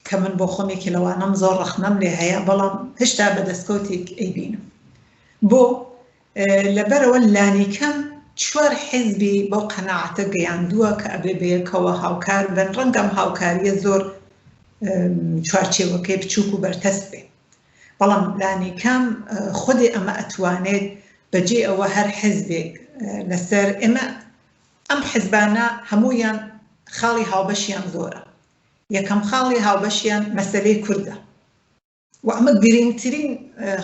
کە من بۆ خۆم یەکێ لەوانەم زۆر ڕەخنەم لێ هەیە، بەڵام هێشتا بە دەستکەوتێک ئەیبینم. بۆ؟ لەبەرئەوە لانیکەم چوار حیزبی بەو قەناعەتە گەیاندووە کە ئەبێ بەیەکەوە هاوکار بن. ڕەنگە ئەم هاوکارییە زۆر چوارچێوەکەی بچووک و بەرتەسک بێ، بەڵام لانیکەم خودی ئەمە ئەتوانێت بەجێ ئەوە هەر حیزبێک لەسەر ئێمە ئەم حیزبانە هەموویان خاڵی هاوبەشیان زۆرە. یەکەم خاڵی هاوبەشیان مەسەلەی کوردە و ئەمە گرنگترین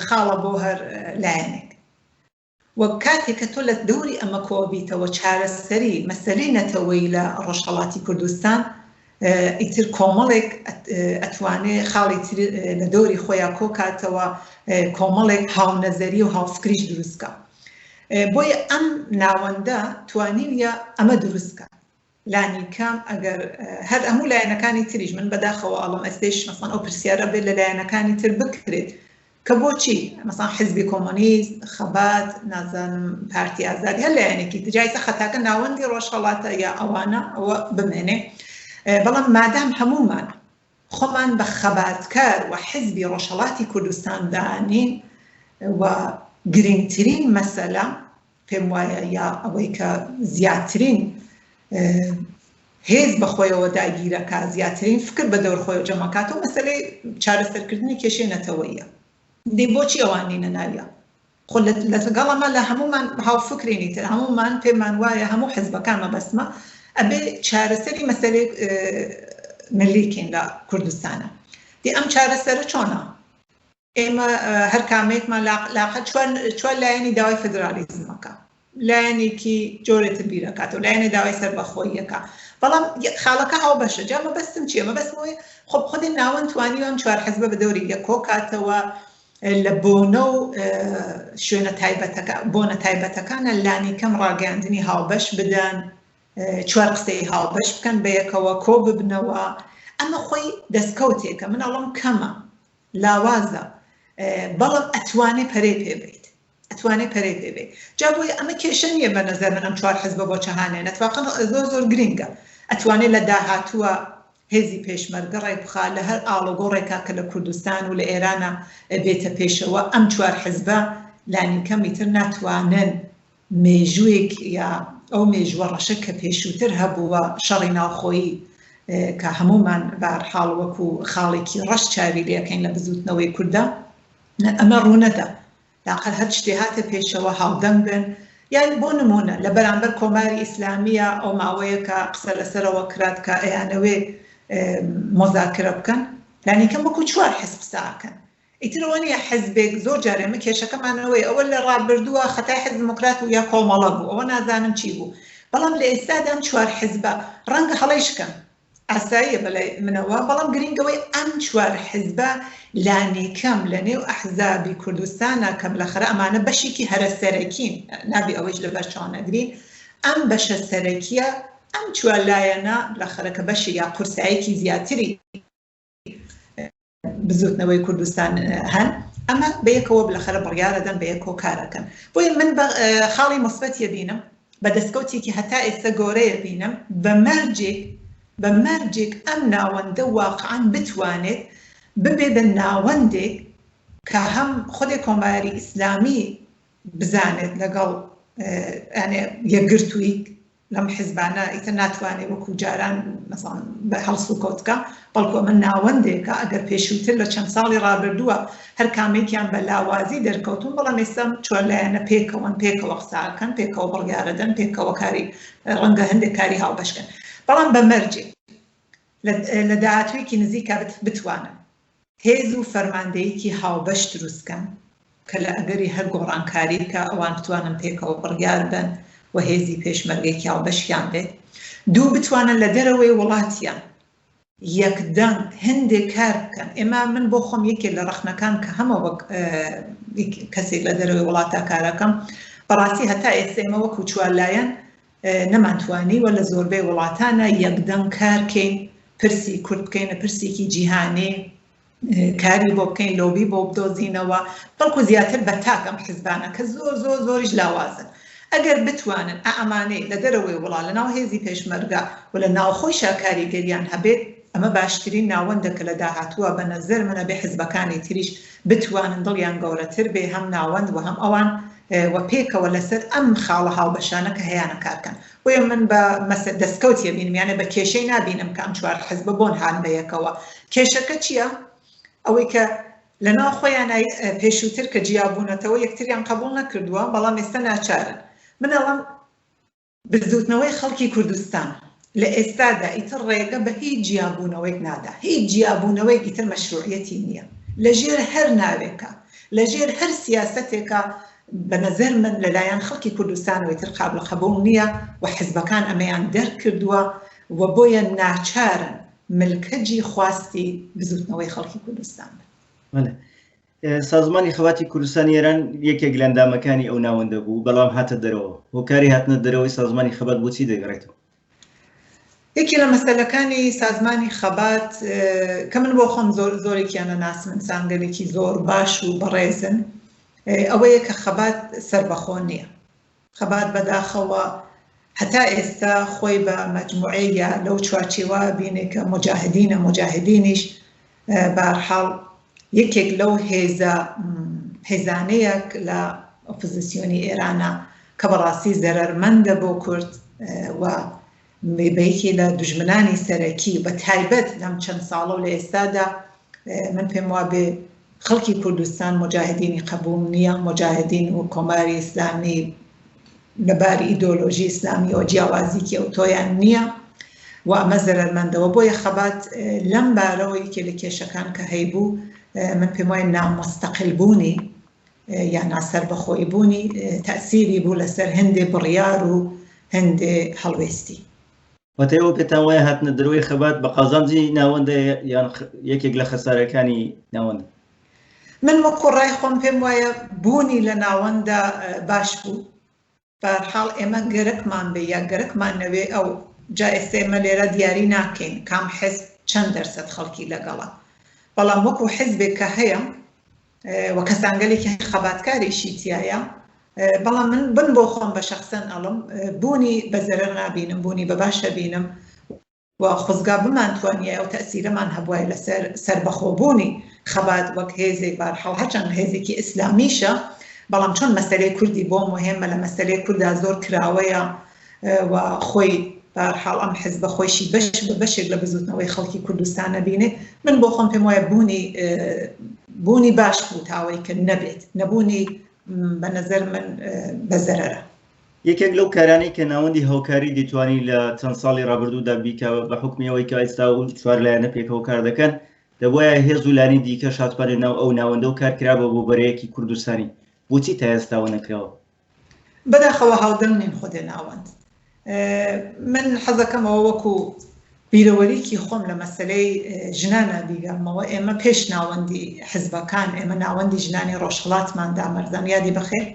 خاڵە بۆ هەر لایەنێک و کاتێک کە تۆ لە دەوری ئەمە کۆبیتەوە چارەسەری مەسەلەی نەتەوەیی لە ڕۆژهەڵاتی کوردستان ئیتر کۆمەڵێک ئەتوانێ خاڵی تر لە دەوری خۆیان کۆکاتەوە کۆمەڵێک هاونەزەری و هاوفکریش دروستکە بۆیە ئەم ناوەندە توانیویە ئەمە دروستکە لانیکەم ئەگەر هەر هەموو لایەنەکانی تریش من بەداخەوە ئەڵم ئەستێش مەسەن ئەو پرسیارە بێت لە لایەنەکانی تر بکرێت کە بۆچی مەسان حزبی کۆمۆنیست خەبات نازانم پارتی ئازادی هەر لایەنێکی تجایسە خەتاکە ناوەندی ڕۆژهەڵاتە یا ئەوانە ئەوە بمێنێ بەڵام مادام هەموومان خۆمان بە خەباتکار و حزبی ڕۆژهەڵاتی کوردستان دانین و گرنگترین مەسەلە پێم وایە یا ئەوەی کە زیاترین هێز بە خۆیەوە داگیرەکا، زیاترین فکر بە دەور خۆیەوە جەمەکاتەوە مەسەلەی چارەسەرکردنی کێشەی نەتەوەییە. دەی بۆچی ئەوان نینە ناویا؟ خۆ لەگەڵ ئەمە لە هەموومان هاوفکرین ئیتر هەموومان پێمان وایە هەموو حزبەکان مەبەستمە ئەبێ چارەسەری مەسەلەی ملی کەین لە کوردستانە. دەی ئەم چارەسەرە چۆنە؟ ئێمە هەر کامەیەکمان لاقە چوار لایەنی داوای فدرالیزمەکە لایەنێکی جۆرێتر بیرەکاتەوە لایەنێ داوای سەربەخۆییەکە بەڵام خاڵەکە هاوبەشە جا مەبەستم چییە مەبەستم ئەوەیە خۆ خودی ناوەند توانیوە ئەم چوار حزبە بە دەوری یەک کۆکاتەوە لە بۆنە و شوێنە تایبەتەکە بۆنە تایبەتەکانە لانیکەم ڕاگەیاندنی هاوبەش بدەن چوار قسەی هاوبەش بکەن بەیەکەوە کۆ ببنەوە ئەمە خۆی دەستکەوتێکە من ئەڵم کەمە لاوازە بەڵام ئەتوانێ پەرەی پێ بەیت ئەتوانێ پەرەی پێ بەیت جا بۆیە ئەمە کێشە نییە بە نەزەر من ئەم چوار حزبە بۆ چەهانێن ئەتفاقەن زۆر زۆر گرنگە ئەتوانێ لە داهاتووە هێزی پێشمەرگە ڕێکبخا لە هەر ئاڵۆگۆڕێکا کە لە کوردستان و لە ئێرانە بێتە پێشەوە ئەم چوار حزبە لانیکەم ئیتر ناتوانن مێژووێک یا ئەو مێژووە ڕەشە کە پێشووتر هەبووە، شەڕی ناوخۆیی کە هەموومان بەهەرحاڵ وەکو خاڵێکی ڕەش چاوی لێکەین لە بزووتنەوەی کورددا، ئەمە ڕوونەدا. لاقەل هەر شتێ هاتە پێشەوە هاودەنگ بن، یان بۆ نموونە لە بەرامبەر کۆماری ئیسلامییە ئەو ماوەیە کە قسە لەسەرەوە کرات کە ئەیانەوێ مۆزاکرە بکەن، لانیکەم وەکو چوار حزب قسە ئەکەن. ئیتر ئەوە نییە حزبێک زۆر جار ئێمە کێشەکەمان ئەوەیە ئەوە لە ڕابردووە خەتای حزب دیموکرات و یا کۆمەڵە بوو ئەوە نازانم چی بوو بەڵام لە ئێستادا ئەم چوار حزبە ڕەنگە هەڵەیش کەن ئاساییە بەلای منەوە بەڵام گرینگەوەی ئەم چوار حزبە لانیکەم لە نێو ئەحزابی کوردستانە کە بلەخەرە ئەمانە بەشێکی هەرە سەرەکین نابی ئەوەیش لەبەر چاو نەگرین ئەم بەشە سەرەکیە ئەم چوار لایەنە بلەخەرە کە بەشی یا قورسایەکی زیاتری بزوتنەوەی کوردستان هەن ئەمە بەیەکەوە بلەخەرە بڕیارەدەن بەیەکەوە کارەکەن بۆیە من بە خاڵی مەسبەتیە بینم بە دەستکەوتێکی هەتا ئێستا گەورەیە بینم بە مەرجێک بە مەرجێک ئەم ناوەندە واقعا بتوانێت ببێ بە ناوەندێک کە هەم خودێ کۆماری ئیسلامی بزانێت لەگەڵ یەکگرتووی لەم حزبانە ئیتر ناتوانێ وەکو جاران مەسەڵەن هەڵسوکەوت بکا، بەڵکو ئەمە ناوەندێکە ئەگەر پێشووتر لە چەند ساڵی ڕابردووە هەر کامێکیان بە لاوازی دەرکەوتوون، بەڵام ئێستا چوار لایەنە پێکەوەن، پێکەوە قسە ئەکەن، پێکەوە بڕیارەدەن، پێکەوە کاری ڕەنگە هەندێک کاری هاوبەش کەن، بەڵام بە مەرجێک لە داهاتوویەکی نزیکا بتوانن هێز و فەرماندەیەکی هاوبەش دروست کەن کە لە ئەگەری هەر گۆڕانکاریکا ئەوان بتوانن پێکەوە بڕیار بەن و هێزی پێشمەرگەیەکی هاوبەشیان بێت. دوو بتوانن لە دەرەوەی وڵاتیان یەکدەنگ هەندێک کار بکەن. ئێمە من بۆ خۆم یەکێک لە ڕەخنەکان کە هەمە وەک کەسێک لە دەرەوەی وڵاتا کارەکەم بەڕاستی هەتا ئێستا ئێمە وەکو چوار لایەن نەمانتوانیوە لە زۆربەی وڵاتانە یەکدەنگ کار کەین، پرسی کورد بکەینە پرسێکی جیهانی، کاری بۆ بکەین، لۆبی بۆ بدۆزینەوە، بەڵکو زیاتر بە تاک ئەم حزبانە کە زۆر زۆر زۆریش لاوازن ئەگەر بتوانن ئەمانەی لە دەرەوەی وڵات لە ناو هێزی پێشمەرگە و لە ناوخۆیشا کاریگەریان هەبێت ئەمە باشترین ناوەندە کە لە داهاتووە بە نەزەر من ئەبێ حزبەکانی تریش بتوانن دڵیان گەورەتر بێ هەم ناوەند و هەم ئەوان و پێکەوە لەسەر ئەم خاڵە هاوبەشانە کە هەیانە کار بکەن. بۆیە من بە مەسە دەستکەوت یەبینم یانێ بە کێشەی نابینم کە ئەم چوار حزبە بۆن هان بە یەکەوە. کێشەکە چییە؟ ئەوەی کە لە ناو خۆیانا پێشووتر کە جیا بوونەتەوە یەکتریان قەبووڵ نەکردووە بەڵام ئێستا ناچارن. من ئەڵێم بزووتنەوەی خەڵکی کوردستان. لە ئێستادا ئیتر ڕێگە بە هیچ جیابوونەوەیەک نادا، هیچ جیابوونەوەیەک ئیتر مەشروعیەتی نییە لە ژێر هەر ناوێکا، لە ژێر هەر سیاسەتێکا بە نەزەر من لە لایەن خەڵکی کوردستانەوە ئیتر قابل قەبووڵ نییە و حزبەکان ئەمەیان دەرک کردووە و بۆیە ناچارن ملکەجی خواستی بزووتنەوەی خەڵکی کوردستان بن. بەڵێ. سازمانی خەباتی کوردستانی ئێران یەکێک لە ئەندامەکانی ئەو ناوەندە بوو، بەڵام هاتە دەرەوە. هۆکاری هاتنە دەرەوەی سازمانی خەبات بۆ چی دەگەڕێتەوە؟ یەکێ لە مەسەلەکانی سازمانی خەبات کە من بۆ خۆم زۆر زۆرێکیان ئەناسم ئینسانگەلێکی زۆر باش و بەڕێزن ئەوەیە کە خەبات سەربەخۆ نییە. خەبات بەداخەوە هەتا ئێستا خۆی بە مەجموعەی یا لەو چوارچێوە بینێ کە موجاهدینە، موجاهدینیش بەهەرحاڵ یەکێک لەو هێزە هێزانەیە لە ئۆپۆزیسیۆنی ئێرانە کە بەڕاستی زەرەرمەندە بۆ کورد و بە یەکێ لە دوژمنانی سەرەکی بە تایبەت لەم چەند ساڵە و لە ئێستادا من پێم وابێ خەڵکی کوردستان موجاهدینی قەبووڵ نییە، موجاهدین و کۆماری ئیسلامی لە باری ئیدۆلۆژی ئیسلامیەوە جیاوازیکی ئەوتۆیان نییە و ئەمە زەرەرمەندەوە بۆیە خەبات لەم بارەوە یەکێ لە کێشەکان کە هەیبوو من پێم وایە نامۆستەقل بوونی یا ناسەربەخۆی بوونی تەئسیری بوو لەسەر هەندێ بڕیار و هەندێ هەڵوێستی. واتە ئێوە پێتان وایە هاتنە دەرەوەی خەبات بە قازانجی ناوەندە یان یەکێک لە خەسارەکانی ناوەندە؟ من وەکو ڕای خۆم پێم وایە بوونی لە ناوەندە باش بوو. بەهەرحاڵ ئێمە گەرەکمان بێ یا گەرەکمان نەوێ ئەو جا ئێستا ئێمە لێرە دیاری ناکەین کام حزب چەند دەرسەد خەڵکی لەگەڵە بەڵام وەکو حزبێک کە هەیە و کەسانگەلێکی خەباتکاریشی تیایە بەڵام من بن بۆ خۆم بە شەخسەن ئەڵم بوونی بە زەرەر نابینم بوونی بە باش ئەبینم و خۆزگا بمانتوانیایە ئەو تەئسیرەمان هەبوایە لەسەر سەربەخۆبوونی خەبات وەک هێزێک، بەهەرحاڵ هەرچەند هێزێکی ئیسلامیشە، بەڵام چۆن مەسەلەی کوردی بۆ موهێمە، لە مەسەلەی کوردا زۆر کراوەیە و خۆی بەهەرحاڵ ئەم حزبە خۆیشی بەش بە بەشێک لە بزووتنەوەی خەڵکی کوردستان ئەبینێ، من بۆ خۆم پێم وایە بوونی بوونی باش بوو تاوەی کە نەبێت، نەبوونی بە نەزەر من بە زەرەرە. یەکێک لەو کارانەی کە ناوەندی هاوکاری دەیتوانی لە چەند ساڵی ڕابردوودا بیکا بە حوکمی ئەوەی کە ئێستا و چوار لایەنە پێکەوە کار دەکەن، دەبوایە هێز و لانی دیکەش هاتبانە ناو ئەو ناوەندە و کار کرابا بۆ بەرەیەکی کوردستانی. بۆچی تا ئێستا ئەوە نەکراوە؟ بەداخەوە هاودەنگ نین خودێ ناوەند. من حەزەکەم ئەوە وەکو بیرەوەریکی خۆم لە مەسەلەی ژنانا بیگەڕمەوە، ئێمە پێش ناوەندی حزبەکان، ئێمە ناوەندی ژنانی ڕۆژهەڵاتمان دامەرزان، یادی بەخێر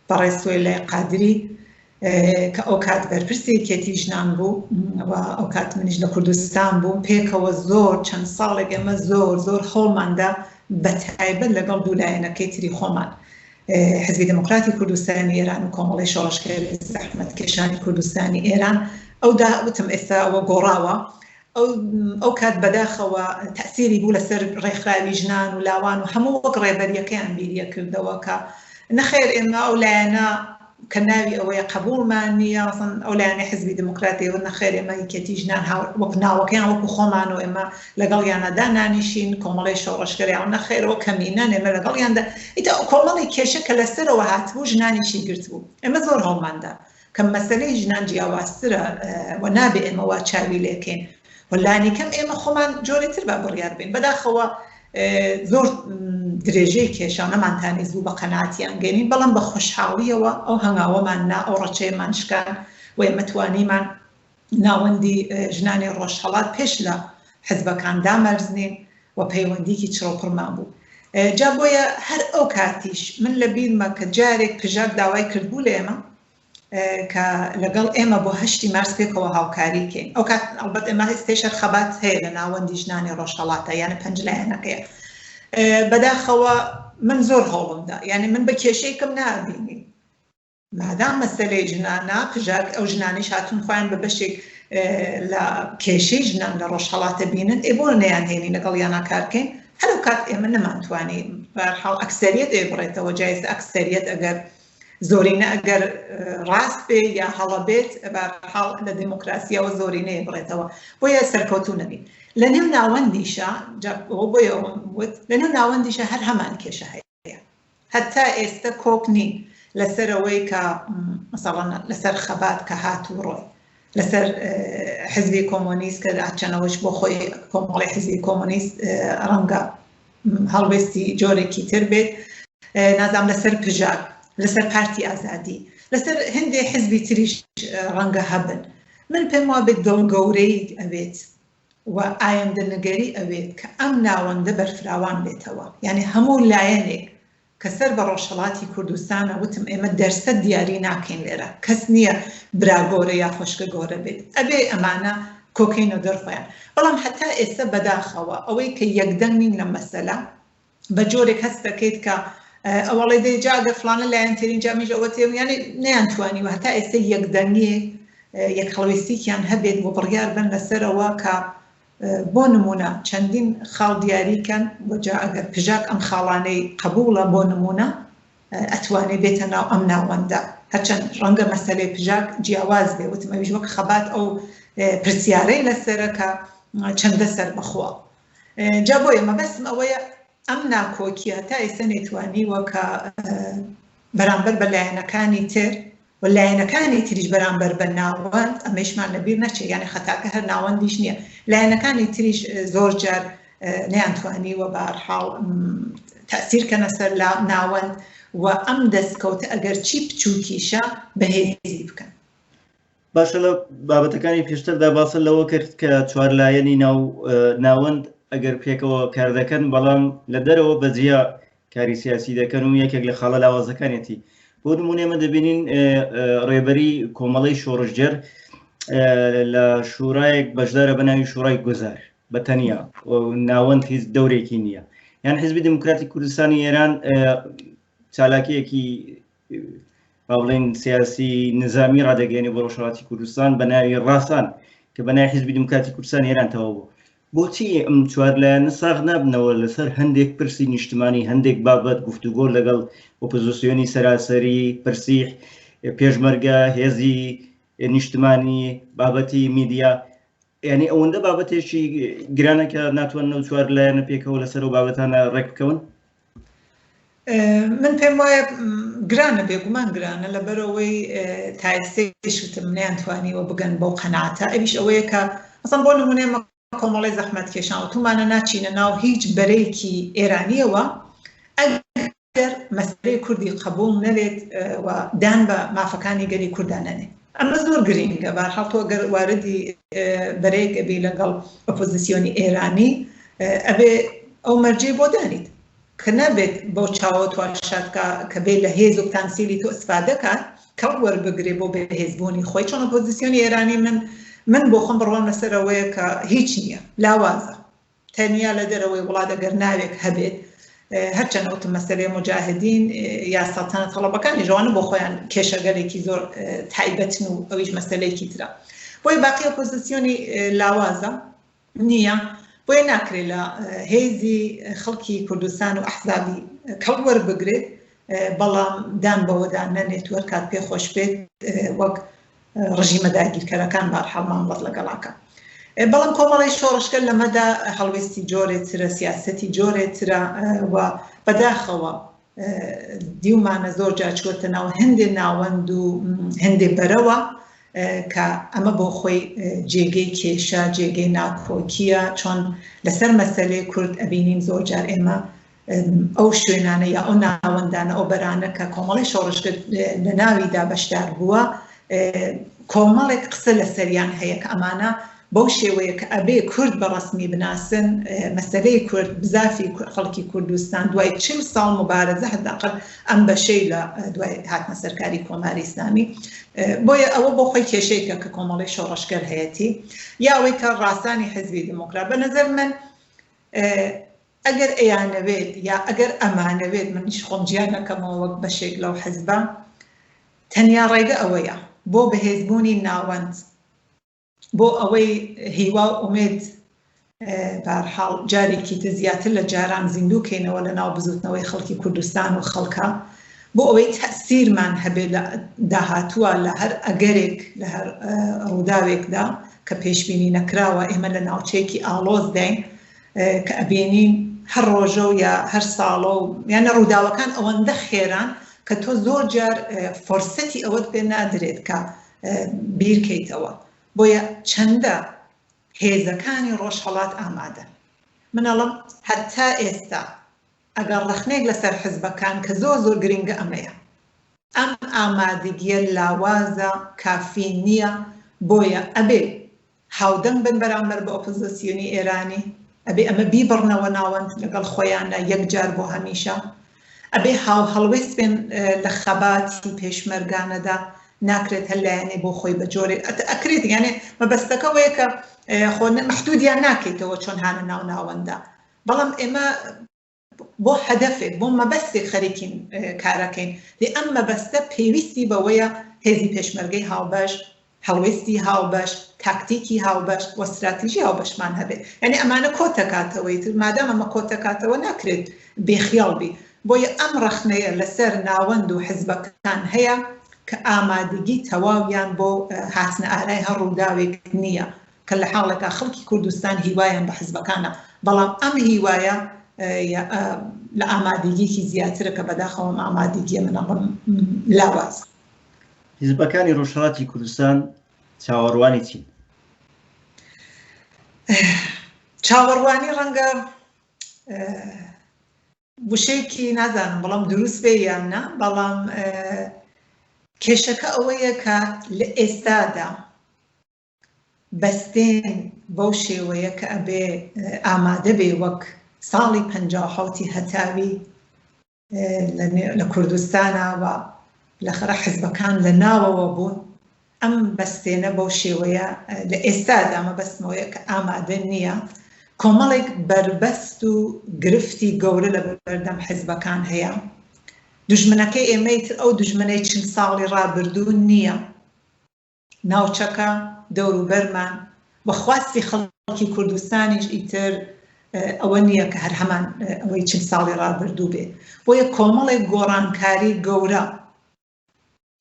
بەڕێز سوەیلای قادری کە ئەوکات بەرپرسی یەکێتی ژنان بوو و ئەوکات منیش لە کوردستان بووم، پێکەوە زۆر چەند ساڵێک ئێمە زۆر زۆر هەوڵماندا بە تایبەت لەگەڵ دوو لایەنەکەی تری خۆمان حزبی دێموکراتی کوردستانی ئێران و کۆمەڵەی شۆڕشگێڕی زەحمەتکێشانی کوردستانی ئێران ئەودا وتم ئێستا ئەوە گۆڕاوە ئەو ئەو کات بەداخەوە تەئسیری بوو لەسەر ڕێکخراوی ژنان و لاوان و هەموو وەک ڕێبەریەکەیان بیریە کردەوە کە نەخێر ئێمە ئەو لایەنە کە ناوی ئەوەیە قەبووڵمان نییە مەسەڵەن ئەو لایەنەی حزبی دێموکراتی ئەوە نەخێر ئێمە یەکێتی ژنان هاو وەک ناوەکەیان وەکو خۆمان و ئێمە لەگەڵیانە دانانیشین کۆمەڵەی شۆڕشگەر یان نەخێر ئەوە کەمینەن ئێمە لەگەڵیاندا ئیتر ئەو کۆمەڵی کێشە کە لەسەرەوە هاتبوو ژنانیشی گرتبوو ئێمە زۆر هەوڵماندا کە مەسەلەی ژنان جیاوازترە و نابێ ئێمە وا چاوی لێکەین و لانیکەم ئێمە خۆمان جۆرێ تر با بڕیار بین بەداخەوە زۆر درێژەی کێشا نەمانتانی زوو بە قەناعەتیان گەینین بەڵام بە خۆشحاڵیەوە ئەو هەنگاوەمان نا ئەو ڕەچەیەمان شکان و ئێمە توانیمان ناوەندی ژنانی ڕۆژهەڵات پێش لە حزبەکان دامەرزنین و پەیوەندیکی چڕوپڕمان بوو جا بۆیە هەر ئەو کاتیش من لە بیرمە کە جارێک پژاک داوای کردبوو لە ئێمە کە لەگەڵ ئێمە بۆ هەشتی مارس پێکەوە هاوکاری کەین ئەو کات ئەڵبەت ئێمە ئێستەیش هەر خەبات هەیە لە ناوەندی ژنانی ڕۆژهەڵاتە یانە پەنج لایەنەکەیە بەداخەوە من زۆر هەوڵمدا یعنی من بە کێشەیەکم نابینی مادام مەسەلەی ژنانە پژاک ئەو ژنانیش هاتوون خۆیان بە بەشێک لە کێشەی ژنان لە ڕۆژهەڵاتە بینن ئێ بۆ نەیان هێنین لەگەڵ یانا کارکەین هەر ئەو کات ئێمە نەمانتوانی بەهەرحاڵ ئەکسەریەت ئێ بڕێتەوە جایز ئەکسەریەت ئەگەر زۆرینە ئەگەر ڕاست بێ یا هەڵە بێت بەهەرحاڵ لە دێموکراسیەوە زۆرینەیە بڕێتەوە بۆیە سەرکەوتوو نەبین لە نێو ناوەندیشە جا بۆیە ئەوەم وت لە نێو ناوەندیشە هەر هەمان کێشە هەیە هەتا ئێستە کۆک نین لەسەر ئەوەی کە مەسەڵەن لەسەر خەبات کە هات و ڕۆی. لەسەر حزبی کۆمۆنیست کە چەنەوەش بۆ خۆی کۆمەڵی حزبی کۆمۆنیست ڕەنگە هەڵوێستی جۆرێکی تر بێت نازام لەسەر پژاک لەسەر پارتی ئازادی لەسەر هەندێک حزبی تریش ڕەنگە هەبن من پێم وابێت دڵگەورەی ئەوێت و ئایندەنگەری ئەوێت کە ئەم ناوەندە بەرفراوان بێتەوە یعنی هەموو لایەنێک کە سەر بە ڕۆژهەڵاتی کوردستانە وتم ئێمە دەرسەت دیاری ناکەین لێرە کەس نییە برا گۆرە یا خۆشکە گۆرە بێت ئەبێ ئەمانە کۆکەینەوە دەرخۆیان بەڵام هەتا ئێستا بەداخەوە ئەوەی کە یەکدەنگ نین لەم مەسەلە بە جۆرێک هەست دەکەیت کە ئەوەڵێ دەی جا ئەگەر فلانە لایەن تێرین جا منیش ئەوە تێم یانی نەیانتوانیوە هەتا ئێستا یەکدەنگی یەک هەڵوێستێکیان هەبێت بۆ بڕیار بن لەسەرەوە کە بۆ نموونە چەندین خاڵ دیاری کەن و جا ئەگەر پژاک ئەم خاڵانەی قەبووڵە بۆ نموونە ئەتوانێ بێتە ناو ئەم ناوەندە هەرچەند ڕەنگە مەسەلەی پژاک جیاواز بێ وتم ئەویش وەک خەبات ئەو پرسیارەی لەسەرە کە چەندە سەربەخۆە جا بۆیە مەبەستم ئەوەیە ئەم ناکۆکیە تا ئێستا نەیتوانیوە کە بەرامبەر بە لایەنەکانی تر و لایەنەکانی تریش بەرامبەر بە ناوەند، ئەمەیشمان لەبیر نەچێت، یانی خەتاکە هەر ناوەندیش نییە، لایەنەکانی تریش زۆر جار نەیانتوانیوە بە هەر حاڵ تەئسیر کەنە سەر ناوەند و ئەم دەستکەوتە ئەگەرچی بچووکیشە بەهێزی بکەن. باشە لە بابەتەکانی پێشتردا باسە لەوە کرد کە چوار لایەنی ناو ناوەند ئەگەر پێکەوە کار دەکەن بەڵام لە دەرەوە بەجیا کاری سیاسی دەکەن و یەکێک لە خاڵە لاوازەکانێتی بۆ نمونێ ئێمە دەبینین ڕێبەری کۆمەڵی شۆڕشگێر لە شورایەک بەشدارە بە ناوی شورای گوزار بە تەنیا ناوەند هیچ دەورێکی نییە یان حزبی دموکراتی کوردستانی ئێران چالاکیەکی با بڵێین سیاسی نظامی ڕادەگەێنێ بۆ ڕۆژهەڵاتی کوردستان بە ناوی ڕاسان کە بە ناوی حزبی دموکراتی کوردستان ئێران تەواو بوو بۆچی ئەم چوار لایەنە ساغ نابنەوە لەسەر هەندێک پرسی نیشتمانی هەندێک بابەت گفتوگۆ لەگەڵ ئۆپۆزیسیۆنی سەراسەری پرسی پێشمەرگە هێزی نیشتمانی بابەتی میدیا یعنی ئەوەندە بابەتێکی گرانە کە ناتوانن ئەو چوار لایەنە پێکەوە لەسەر ئەو بابەتانە ڕێک بکەون؟ من پێم وایە گرانە بێگومان گرانە لەبەرەوەی تا ئێستەیش وتم نەیانتوانیوە بگەن بەو قەناعەتە ئەویش ئەوەیە کە مەسەڵەن بۆ نمونە ئێمە کۆمەڵی زەحمەتکێشان وتومانە ناچینە ناو هیچ بەرەیەکی ئێرانیەوە ئەگەر مەسەلەی کوردی قبوڵ نەبێت و دان بە مافەکانی گەلی کوردا نەنێ. ئەمە زۆر گرینگە بەهەرحاڵ تۆ گەر واردی بەرەیەک ئەبی لەگەڵ ئۆپۆزیسیۆنی ئێرانی ئەبێ ئەو مەرجەی بۆ دانیت کە نابێت بەو چاوە تواشات کا کە بێ لە هێز و پتانسیلی تۆ ئیستفادە کات کەڵک وەربگرێ بۆ بەهێزبوونی خۆی چۆن ئۆپۆزیسیۆنی ئێرانی من من بۆ خۆم بڕوام لەسەر ئەوەیە کە هیچ نییە لاوازە تەنیا لە دەرەوەی وڵات ئەگەر ناوێک هەبێت هەرچەند وتم مەسەلەی موجاهدین یا سەڵتەنەت تەڵەبەکانیش ئەوانە بۆ خۆیان کێشەگەلێکی زۆر تایبەتن و ئەویش مەسەلەیەکی ترە بۆیە باقی ئۆپۆزیسیۆنی لاوازە نییە بۆیە ناکرێت لە هێزی خەڵکی کوردستان و ئەحزابی کەڵک وەربگرێت بەڵام دان بەوەدا نەنێت و هەرکات پێ خۆش بێت وەک ڕژیمە داگیرکەرەکان بارحاڵ مامەڵەت لەگەڵاکە بەڵام کۆمەڵی شۆڕشگەر لەمەدا هەڵوێستی جۆرێ ترە سیاسەتی جۆرێ ترە و بەداخەوە دیومانە زۆر جار چووەتە ناو هەندێ ناوەند و هەندێ بەرەوە کە ئەمە بۆ خۆی جێگەی کێشە جێگەی ناکۆکیە چۆن لەسەر مەسەلەی کورد ئەبینین زۆر جار ئێمە ئەو شوێنانە یا ئەو ناوەندانە ئەو بەرانە کە کۆمەڵی شۆڕشگەر لە ناویدا بەشدار بووە کۆمەڵێک قسە لەسەریان هەیە کە ئەمانە بەو شێوەیە کە ئەبێ کورد بە ڕەسمی بناسن مەسەلەی کورد بزافی خەڵکی کوردستان دوای چل ساڵ مبارزە حداقل ئەم بەشەی لە دوای هاتنە سەرکاری کۆماری ئیسلامی بۆیە ئەوە بۆ خۆی کێشەیەکە کە کۆمەڵی شۆڕشگەر هەیەتی یا ئەوەی کە ڕاسانی حزبی دیموکرات بە نظر من ئەگەر ئەیانەوێت یا ئەگەر ئەمانەوێت منیش خۆم جیا نەکەمەوە وەک بەشێک لەو حزبە تەنیا ڕێگە ئەوەیە بۆ بەهێزبوونی ناوەند بۆ ئەوەی هیوا و ئومێد بەهەرحاڵ جارێکی تر زیاتر لە جاران زیندوو کەینەوە لە ناو بزوتنەوەی خەڵکی کوردستان و خەڵکە بۆ ئەوەی تەئسیرمان هەبێت لە داهاتووە لە هەر ئەگەرێک لە هەر ڕووداوێکدا کە پێشبینی نەکراوە ئێمە لە ناوچەیەکی ئاڵۆزداین کە ئەبینین هەر ڕۆژە و یا هەر ساڵە و یانە ڕووداوەکان ئەوەندە خێران کە تۆ زۆر جار فۆرسەتی ئەوەت پێ نادرێت کە بیرکەیتەوە. بۆیە چەندە هێزەکانی ڕۆژهەڵات ئامادەن؟ من ئەڵێم هەتا ئێستا ئەگەر ڕەخنەیەک لەسەر حزبەکان کە زۆر زۆر گرنگە ئەمەیە. ئەم ئامادگیە لاوازە، کافی نییە، بۆیە ئەبێ هاودەنگ بن بەرامبەر بە ئۆپۆزسیۆنی ئێرانی، ئەبێ ئەمە بیبڕنەوە ناوەند لەگەڵ خۆیانە یەکجار بۆ هەمیشە، ئەبێ هاوهەڵوێست بن لە خەباتی پێشمەرگانەدا، ناکرێت هەر لایەنێ بۆ خۆی بە جۆرێک ئەکرێت یانێ مەبەستەکە ئەوەیە کە خۆ مەحدودیان ناکەیتەوە چۆن هانە ناو ناوەندە، بەڵام ئێمە بۆ هەدەفێک، بۆ مەبەستێک خەریکین کارەکەین، لێ ئەم مەبەستە پێویستی بەوەیە هێزی پێشمەرگەی هاوبەش، هەڵوێستی هاوبەش، تاکتیکی هاوبەش و ستراتیژی هاوبەشمان هەبێت. یانی ئەمانە کۆتەکاتەوە، ئیتر مادام ئەمە کۆتەکاتەوە ناکرێت بێخیاڵ بی. بۆیە ئەم ڕەخنەیە لەسەر ناوەند و حزبەکان هەیە کە ئامادگی تەواویان بۆ هاتنەئارای هەر ڕووداوێک نییە. کە لە حاڵێکا خەڵکی کوردستان هیوایان بە حزبەکانە، بەڵام ئەم هیوایە لە ئامادەگیەکی زیاترە کە بەداخەوە ئەم ئامادەگیە من ئەڵێم لاوازە. حیزبەکانی ڕۆژهەڵاتی کوردستان چاوەڕوانی چین؟ چاوەڕوانی ڕەنگە وشەیەکی نازانم بەڵام دروست بێ یان نا، بەڵام کێشەکە ئەوەیە کە لە ئێستادا بەستێن بەو شێوەیە کە ئەبێ ئامادە بێ وەک ساڵی 57 ی هەتاوی لە کوردستانا و لە خەرە حزبەکان لە ناوەوە بوون ئەم بەستێنە بەو شێوەیە لە ئێستادا مەبەستمەوەیە کە ئامادە نییە کۆمەڵێک بەربەست و گرفتی گەورە لە بەردەم حزبەکان هەیە دوژمنەکەی ئێمەی تر ئەو دوژمنەی چل ساڵی ڕابردوو نییە ناوچەکە، دەوروبەرمان و خواستی خەڵکی کوردستانیش ئیتر ئەوە نییە کە هەر هەمان ئەوەی چل ساڵی ڕابردوو بێ. بۆیە کۆمەڵێک گۆڕانکاری گەورە